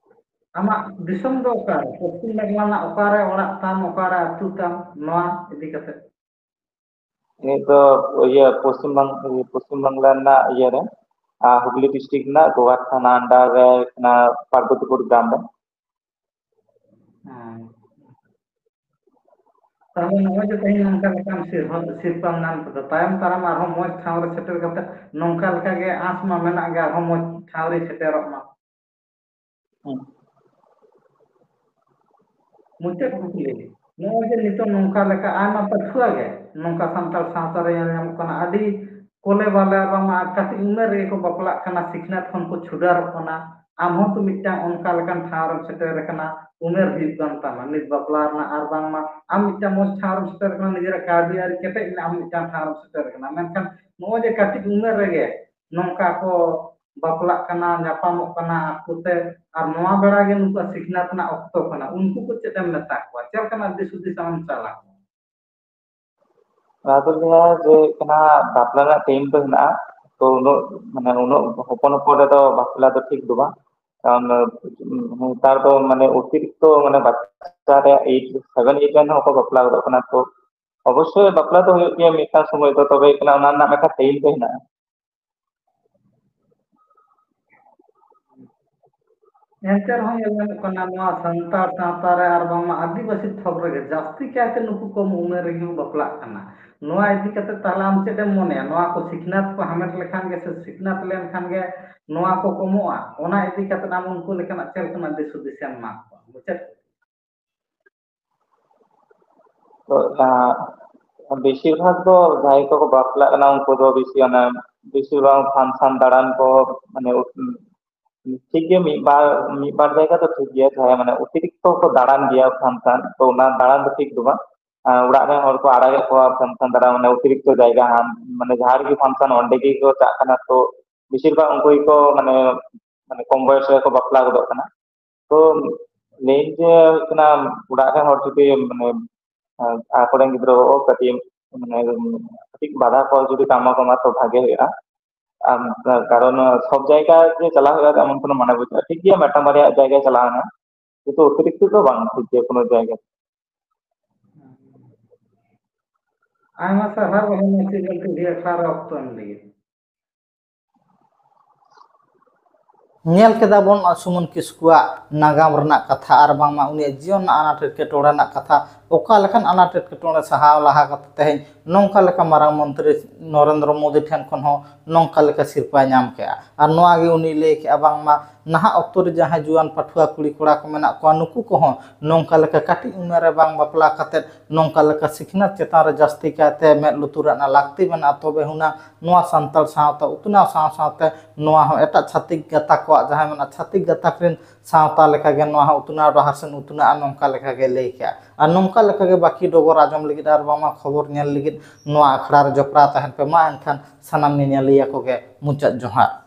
ᱟᱢᱟᱜ ᱫᱤᱥᱚᱢ ᱫᱚ ᱚᱠᱟᱨᱮ? ᱯᱚᱥᱪᱤᱢ ᱵᱟᱝᱞᱟ ᱨᱮᱱᱟᱜ ᱚᱠᱟᱨᱮ ᱚᱲᱟᱜ ᱛᱟᱢ, ᱚᱠᱟᱨᱮ ᱟᱹᱛᱩ ᱛᱟᱢ, ᱱᱚᱣᱟ ᱤᱫᱤ ᱠᱟᱛᱮ? ᱱᱤᱛ ᱫᱚ ᱤᱭᱟᱹ ᱯᱚᱥᱪᱤᱢ ᱵᱟᱝ-, ᱯᱚᱥᱪᱤᱢ ᱵᱟᱝᱞᱟ ᱨᱮᱱᱟᱜ ᱤᱭᱟᱹ ᱨᱮ, ᱟᱨ ᱦᱩᱜᱽᱞᱤ district ᱨᱮᱱᱟᱜ ᱜᱳᱣᱟᱴ ᱛᱷᱟᱱᱟ under ᱨᱮ ᱠᱟᱱᱟ, ᱯᱟᱨᱵᱚᱛᱤᱯᱩᱨ ᱜᱨᱟᱢ ᱨᱮ᱾ ᱦᱮᱸ᱾ ᱛᱟᱦᱞᱮ ᱱᱚᱜᱼᱚᱭ ᱡᱮ ᱛᱮᱦᱮᱧ ᱱᱚᱝᱠᱟ ᱞᱮᱠᱟᱱ ᱥᱤᱨᱯᱟᱢ ᱧᱟᱢ ᱠᱮᱫᱟ, ᱛᱟᱭᱚᱢ ᱫᱟᱨᱟᱢ ᱟᱨᱦᱚᱸ ᱢᱚᱸᱡᱽ ᱴᱷᱟᱶ ᱨᱮ ᱥᱮᱴᱮᱨ ᱠᱟᱛᱮ ᱱᱚᱝᱠᱟ ᱞᱮᱠᱟ ᱜᱮ ᱟᱸᱥ ᱢᱟ ᱢᱮᱱᱟᱜ ᱜᱮ, ᱟᱨᱦᱚᱸ ᱢᱚᱸᱡᱽ ᱴᱷᱟᱶ ᱨᱮ ᱥᱮᱴᱮᱨᱚᱜ ᱢᱟ᱾ ᱦᱩᱸ᱾ ᱢᱩᱪᱟᱹᱫ ᱠᱩᱠᱞᱤ, ᱱᱚᱜᱼᱚᱭ ᱡᱮ ᱱᱤᱛᱚᱜ ᱱᱚᱝᱠᱟ ᱞᱮᱠᱟ ᱟᱭᱢᱟ ᱯᱟᱹᱴᱷᱩᱣᱟᱹ ᱜᱮ ᱱᱚᱝᱠᱟ ᱥᱟᱱᱛᱟᱲ ᱥᱟᱶᱛᱟ ᱨᱮ ᱧᱮᱞ ᱧᱟᱢᱚᱜ ᱠᱟᱱᱟ, ᱟᱹᱰᱤ ᱠᱚᱞᱮ ᱵᱟᱞᱮ ᱵᱟᱝᱢᱟ ᱠᱟᱹᱴᱤᱡ ᱩᱢᱮᱨ ᱨᱮᱜᱮ ᱠᱚ ᱵᱟᱯᱞᱟᱜ ᱠᱟᱱᱟ, ᱥᱤᱠᱷᱱᱟᱹᱛ ᱠᱷᱚᱱ ᱠᱚ ᱪᱷᱩᱰᱟᱨᱚᱜ ᱠᱟᱱᱟ᱾ ᱟᱢ ᱦᱚᱸ ᱛᱚ ᱢᱤᱫᱴᱟᱝ ᱚᱱᱠᱟ ᱞᱮᱠᱟᱱ ᱴᱷᱟᱶ ᱨᱮᱢ ᱥᱮᱴᱮᱨ ᱟᱠᱟᱱᱟ, ᱩᱢᱮᱨ ᱦᱩᱭᱩᱜ ᱠᱟᱱ ᱛᱟᱢᱟ ᱱᱤᱛ ᱵᱟᱯᱞᱟ ᱨᱮᱱᱟᱜ, ᱟᱨ ᱵᱟᱝᱢᱟ ᱟᱢ ᱢᱤᱫᱴᱟᱝ ᱢᱚᱸᱡᱽ ᱴᱷᱟᱶ ᱨᱮᱢ ᱥᱮᱴᱮᱨ ᱟᱠᱟᱱᱟ, ᱱᱤᱡᱮᱨᱟᱜ ᱠᱟᱹᱣᱰᱤ ᱟᱹᱨᱤ ᱠᱮᱴᱮᱡ ᱢᱮᱱᱟᱜᱼᱟ, ᱟᱢ ᱢᱤᱫᱴᱟᱝ ᱴᱷᱟᱶ ᱨᱮᱢ ᱥᱮᱴᱮᱨ ᱟᱠᱟᱱᱟ, ᱢᱮᱱᱠᱷᱟᱱ ᱱᱚᱜᱼᱚᱭ ᱡᱮ ᱠᱟᱹᱴᱤᱡ ᱩᱢᱮᱨ ᱨᱮᱜᱮ ᱱᱚᱝᱠᱟ ᱠᱚ ᱵᱟᱯᱞᱟᱜ ᱠᱟᱱᱟ, ᱧᱟᱯᱟᱢᱚᱜ ᱠᱟᱱᱟ ᱟᱠᱚᱛᱮ, ᱟᱨ ᱱᱚᱣᱟ ᱵᱮᱲᱟ ᱜᱮ ᱱᱩᱠᱩᱣᱟᱜ ᱥᱤᱠᱷᱱᱟᱹᱛ ᱨᱮᱱᱟᱜ ᱚᱠᱛᱚ ᱠᱟᱱᱟ, ᱩᱱᱠᱩ ᱠᱚ ᱪᱮᱫ ᱮᱢ ᱢᱮᱛᱟ ᱠᱚᱣᱟ? ᱪᱮᱫ ᱞᱮᱠᱟᱱᱟᱜ ᱫᱤᱥ ᱦᱩᱫᱤᱥ ᱟᱢᱮᱢ ᱪᱟᱞᱟ? ᱚᱱᱟ ᱫᱚ ᱞᱟᱹᱭᱟ ᱡᱮ ᱦᱩᱭᱩᱜ ᱠᱟᱱᱟ, ᱵᱟᱯᱞᱟ ᱨᱮᱱᱟᱜ time ᱫᱚ ᱦᱮᱱᱟᱜᱼᱟ, ᱛᱚ ᱩᱱᱟᱹᱜ, ᱢᱟᱱᱮ ᱩᱱᱟᱹᱜ ᱦᱚᱯᱚᱱ ᱦᱚᱯᱚᱱ ᱨᱮᱫᱚ ᱵᱟᱯᱞᱟ ᱫᱚ ᱴᱷᱤᱠ ᱫᱚ ᱵᱟᱝ, ᱠᱟᱨᱚᱱ ᱱᱮᱛᱟᱨ ᱫᱚ ᱢᱟᱱᱮ ᱚᱛᱤᱨᱤᱠᱛᱚ ᱢᱟᱱᱮ ᱵᱟᱪᱪᱟ ᱨᱮ eight, seven, eight ᱨᱮᱱ ᱦᱚᱸᱠᱚ ᱵᱟᱯᱞᱟ ᱜᱚᱫᱚᱜ ᱠᱟᱱᱟ, ᱛᱚ ᱚᱵᱚᱥᱥᱳᱭ ᱵᱟᱯᱞᱟ ᱫᱚ ᱦᱩᱭᱩᱜ ᱜᱮᱭᱟ ᱢᱤᱫᱴᱟᱝ ᱥᱚᱢᱚᱭ ᱫᱚ, ᱛᱚᱵᱮ ᱦᱩᱭᱩᱜ ᱠᱟᱱᱟ ᱚᱱᱟ ᱨᱮᱱᱟᱜ ᱢᱤᱫᱴᱟᱝ time ᱫᱚ ᱦᱮᱱᱟᱜᱼᱟ᱾ ᱮᱱᱛᱮ ᱨᱮᱦᱚᱸ ᱧᱮᱞ ᱧᱟᱢᱚᱜ ᱠᱟᱱᱟ, ᱱᱚᱣᱟ ᱥᱟᱱᱛᱟᱲ ᱥᱟᱶᱛᱟ ᱨᱮ ᱟᱨ ᱵᱟᱝᱢᱟ ᱟᱹᱫᱤᱵᱟᱹᱥᱤ ᱛᱷᱚᱠ ᱨᱮᱜᱮ ᱡᱟᱹᱥᱛᱤ ᱠᱟᱭᱛᱮ ᱱᱩᱠᱩ ᱠᱚᱢ ᱩᱢᱮᱨ ᱨᱮᱜᱮ ᱠᱚ ᱵᱟᱯᱞᱟᱜ ᱠᱟᱱᱟ᱾ ᱱᱚᱣᱟ ᱤᱫᱤ ᱠᱟᱛᱮ ᱛᱟᱦᱚᱞᱮ ᱟᱢ ᱪᱮᱫ ᱮᱢ ᱢᱚᱱᱮᱭᱟ? ᱱᱚᱣᱟ ᱠᱚ ᱥᱤᱠᱷᱱᱟᱹᱛ ᱠᱚ ᱦᱟᱢᱮᱴ ᱞᱮᱠᱷᱟᱱ ᱜᱮ ᱥᱮ ᱥᱤᱠᱷᱱᱟᱹᱛ ᱞᱮᱱᱠᱷᱟᱱ ᱜᱮ ᱱᱚᱣᱟ ᱠᱚ ᱠᱚᱢᱚᱜᱼᱟ? ᱚᱱᱟ ᱤᱫᱤ ᱠᱟᱛᱮ ᱟᱢ ᱩᱱᱠᱩ ᱞᱮᱠᱟᱱᱟᱜ ᱪᱮᱫ ᱞᱮᱠᱟᱱᱟᱜ ᱫᱤᱥ ᱦᱩᱫᱤᱥ ᱮᱢ ᱮᱢᱟ ᱠᱚᱣᱟ? ᱢᱩᱪᱟᱹᱫ᱾ ᱛᱚ, ᱟᱸ, ᱵᱮᱥᱤᱨ ᱵᱷᱟᱜᱽ ᱫᱚ ᱡᱟᱦᱟᱸᱭ ᱠᱚᱠᱚ ᱵᱟᱯᱞᱟᱜ ᱠᱟᱱᱟ, ᱩᱱᱠᱩ ᱫᱚ ᱵᱮᱥᱤ ᱚᱱᱟ, ᱵᱮᱥᱤᱨ ᱵᱷᱟᱜᱽ function ᱫᱟᱬᱟᱱ ᱠᱚ, ᱢᱟᱱᱮ, ᱩ-, ᱴᱷᱤᱠ ᱜᱮᱭᱟ, ᱢᱤᱫ ᱵᱟᱨ, ᱢᱤᱫ ᱵᱟᱨ ᱡᱟᱭᱜᱟ ᱫᱚ ᱴᱷᱤᱠ ᱜᱮᱭᱟ, ᱡᱟᱦᱟᱸᱭ, ᱢᱟᱱᱮ, ᱚᱛᱤᱨᱤᱠᱛᱚ ᱠᱚ ᱫᱟᱬᱟᱱ ᱜᱮᱭᱟ function, ᱛᱚ ᱚᱱᱟ ᱫᱟᱬᱟᱱ ᱫᱚ ᱴᱷᱤᱠ ᱫᱚ ᱵᱟᱝ᱾ ᱟᱸ, ᱚᱲᱟᱜ ᱨᱮᱱ ᱦᱚᱲ ᱠᱚ ᱟᱲᱟᱜᱮᱫ ᱠᱚᱣᱟ function ᱫᱟᱬᱟᱱ, ᱢᱟᱱᱮ, ᱚᱛᱤᱨᱤᱠᱛᱚ ᱡᱟᱭᱜᱟ, ᱦᱟᱱ-, ᱢᱟᱱᱮ, ᱡᱟᱦᱟᱸ ᱨᱮᱜᱮ function ᱚᱸᱰᱮ ᱜᱮᱠᱚ ᱪᱟᱜ ᱠᱟᱱᱟ, ᱛᱚ ᱵᱮᱥᱤᱨ ᱵᱷᱟᱜᱽ ᱩᱱᱠᱩ ᱜᱮᱠᱚ, ᱢᱟᱱᱮ, ᱢᱟᱱᱮ, ᱠᱚᱢ ᱵᱚᱭᱚᱥ ᱨᱮᱠᱚ ᱵᱟᱯᱞᱟ ᱜᱚᱫᱚᱜ ᱠᱟᱱᱟ᱾ ᱛᱚ ᱞᱟᱹᱭ ᱡᱮ ᱦᱩᱭᱩᱜ ᱠᱟᱱᱟ, ᱚᱲᱟᱜ ᱨᱮᱱ ᱦᱚᱲ ᱡᱩᱫᱤ, ᱢᱟᱱᱮ, ᱟᱠᱚᱨᱮᱱ ᱜᱤᱫᱽᱨᱟᱹ ᱠᱚ ᱠᱟᱹᱴᱤᱡ, ᱢᱟᱱᱮ, ᱠᱟᱹᱴᱤᱡ ᱵᱟᱫᱷᱟ ᱠᱚ ᱡᱩᱫᱤ ᱠᱚ ᱮᱢᱟ ᱠᱚᱢᱟ, ᱛᱚ ᱵᱷᱟᱜᱮ ᱦᱩᱭᱩᱜᱼᱟ᱾ ᱟᱢ, ᱠᱟᱨᱚᱱ ᱥᱚᱵ ᱡᱟᱭᱜᱟ ᱜᱮ ᱪᱟᱞᱟᱣ ᱦᱩᱭᱩᱜᱼᱟ, ᱮᱢᱚᱱ ᱠᱳᱱᱳ ᱢᱟᱱᱮ ᱵᱟᱹᱪᱩᱜᱼᱟ᱾ ᱴᱷᱤᱠ ᱜᱮᱭᱟ, ᱢᱤᱫᱴᱟᱝ ᱵᱟᱨᱭᱟ ᱡᱟᱭᱜᱟ ᱪᱟᱞᱟᱣ ᱮᱱᱟ, ᱠᱤᱱᱛᱩ ᱚᱛᱤᱨᱤᱠᱛᱚ ᱫᱚ ᱵᱟᱝ ᱴᱷᱤᱠ ᱜᱮᱭᱟ ᱠᱳᱱᱳ ᱡᱟᱭᱜᱟ᱾ ᱟᱭᱢᱟ ᱥᱟᱨᱦᱟᱣ ᱵᱚᱞᱮ ᱱᱚᱣᱟ ᱪᱮᱫ ᱞᱮᱠᱟ ᱜᱮ ᱟᱠᱷᱲᱟ ᱨᱮ ᱚᱠᱛᱚ ᱮᱢ ᱞᱟᱹᱜᱤᱫ᱾ ᱧᱮᱞ ᱠᱮᱫᱟ ᱵᱚᱱ ᱥᱩᱢᱚᱱ ᱠᱤᱥᱠᱩᱣᱟᱜ ᱱᱟᱜᱟᱢ ᱨᱮᱱᱟᱜ ᱠᱟᱛᱷᱟ, ᱟᱨ ᱵᱟᱝᱢᱟ ᱩᱱᱤᱭᱟᱜ ᱡᱤᱭᱚᱱ ᱨᱮᱱᱟᱜ ᱟᱱᱟᱴ ᱮᱴᱠᱮᱴᱚᱬᱮ ᱨᱮᱱᱟᱜ ᱠᱟᱛᱷᱟ, ᱚᱠᱟ ᱞᱮᱠᱟᱱ ᱟᱱᱟᱴ ᱮᱴᱠᱮᱴᱚᱬᱮ ᱥᱟᱦᱟᱣ ᱞᱟᱦᱟ ᱠᱟᱛᱮ ᱛᱮᱦᱮᱧ ᱱᱚᱝᱠᱟ ᱞᱮᱠᱟ ᱢᱟᱨᱟᱝ ᱢᱚᱱᱛᱨᱤ ᱱᱚᱨᱮᱱᱫᱨᱚ ᱢᱳᱫᱤ ᱴᱷᱮᱱ ᱠᱷᱚᱱ ᱦᱚᱸ ᱱᱚᱝᱠᱟ ᱞᱮᱠᱟ ᱥᱤᱨᱯᱟᱭ ᱧᱟᱢ ᱠᱮᱜᱼᱟ᱾ ᱟᱨ ᱱᱚᱣᱟ ᱜᱮ ᱩᱱᱤ ᱞᱟᱹᱭ ᱠᱮᱜᱼᱟ, ᱵᱟᱝᱢᱟ ᱱᱟᱦᱟᱜ ᱚᱠᱛᱚ ᱨᱮ ᱡᱟᱦᱟᱸᱭ ᱡᱩᱣᱟᱹᱱ ᱯᱟᱹᱴᱷᱩᱣᱟᱹ ᱠᱩᱲᱤ ᱠᱚᱲᱟ ᱠᱚ ᱢᱮᱱᱟᱜ ᱠᱚᱣᱟ, ᱱᱩᱠᱩ ᱠᱚᱦᱚᱸ ᱱᱚᱝᱠᱟ ᱞᱮᱠᱟ ᱠᱟᱹᱴᱤᱡ ᱩᱢᱮᱨ ᱨᱮ ᱵᱟᱝ ᱵᱟᱯᱞᱟ ᱠᱟᱛᱮ ᱱᱚᱝᱠᱟ ᱞᱮᱠᱟ ᱥᱤᱠᱷᱱᱟᱹᱛ ᱪᱮᱛᱟᱱ ᱨᱮ ᱡᱟᱹᱥᱛᱤ ᱠᱟᱭᱛᱮ ᱢᱮᱫ ᱞᱩᱛᱩᱨ ᱨᱮᱱᱟᱜ ᱞᱟᱹᱠᱛᱤ ᱢᱮᱱᱟᱜᱼᱟ, ᱛᱚᱵᱮ ᱦᱩᱱᱟᱹᱝ ᱱᱚᱣᱟ ᱥᱟᱱᱛᱟᱲ ᱥᱟᱶᱛᱟ ᱩᱛᱱᱟᱹᱣ ᱥᱟᱶ ᱥᱟᱶᱛᱮ ᱱᱚᱣᱟ ᱦᱚᱸ ᱮᱴᱟᱜ ᱪᱷᱟᱹᱛᱤᱠ ᱜᱟᱛᱟᱠ ᱠᱚᱣᱟᱜ, ᱡᱟᱦᱟᱸ ᱢᱮᱱᱟᱜᱼᱟ, ᱪᱷᱟᱹᱛᱤᱠ ᱜᱟᱛᱟᱠ ᱨᱮᱱ ᱥᱟᱶᱛᱟ ᱞᱮᱠᱟᱜᱮ ᱱᱚᱣᱟ ᱦᱚᱸ ᱩᱛᱱᱟᱹᱣ ᱰᱟᱦᱟᱨ ᱥᱮᱱ ᱩᱛᱱᱟᱹᱜᱼᱟ, ᱱᱚᱝᱠᱟ ᱞᱮᱠᱟᱜᱮ ᱞᱟᱹᱭ ᱠᱮᱜᱼᱟ᱾ ᱟᱨ ᱱᱚᱝᱠᱟ ᱞᱮᱠᱟᱜᱮ ᱵᱟᱹᱠᱤ ᱰᱚᱜᱚᱨ ᱟᱸᱡᱚᱢ ᱞᱟᱹᱜᱤᱫ ᱟᱨ ᱵᱟᱝᱢᱟ ᱠᱷᱚᱵᱚᱨ ᱧᱮᱞ ᱞᱟᱹᱜᱤᱫ ᱱᱚᱣᱟ ᱟᱠᱷᱲᱟ ᱨᱮ ᱡᱚᱯᱲᱟᱣ ᱛᱟᱦᱮᱱ ᱯᱮ᱾ ᱢᱟ ᱮᱱᱠᱷᱟᱱ ᱥᱟᱱᱟᱢ ᱧᱮᱧᱮᱞᱤᱭᱟᱹ ᱠᱚᱜᱮ ᱢᱩᱪᱟᱹᱫ ᱡᱚᱦᱟᱨ᱾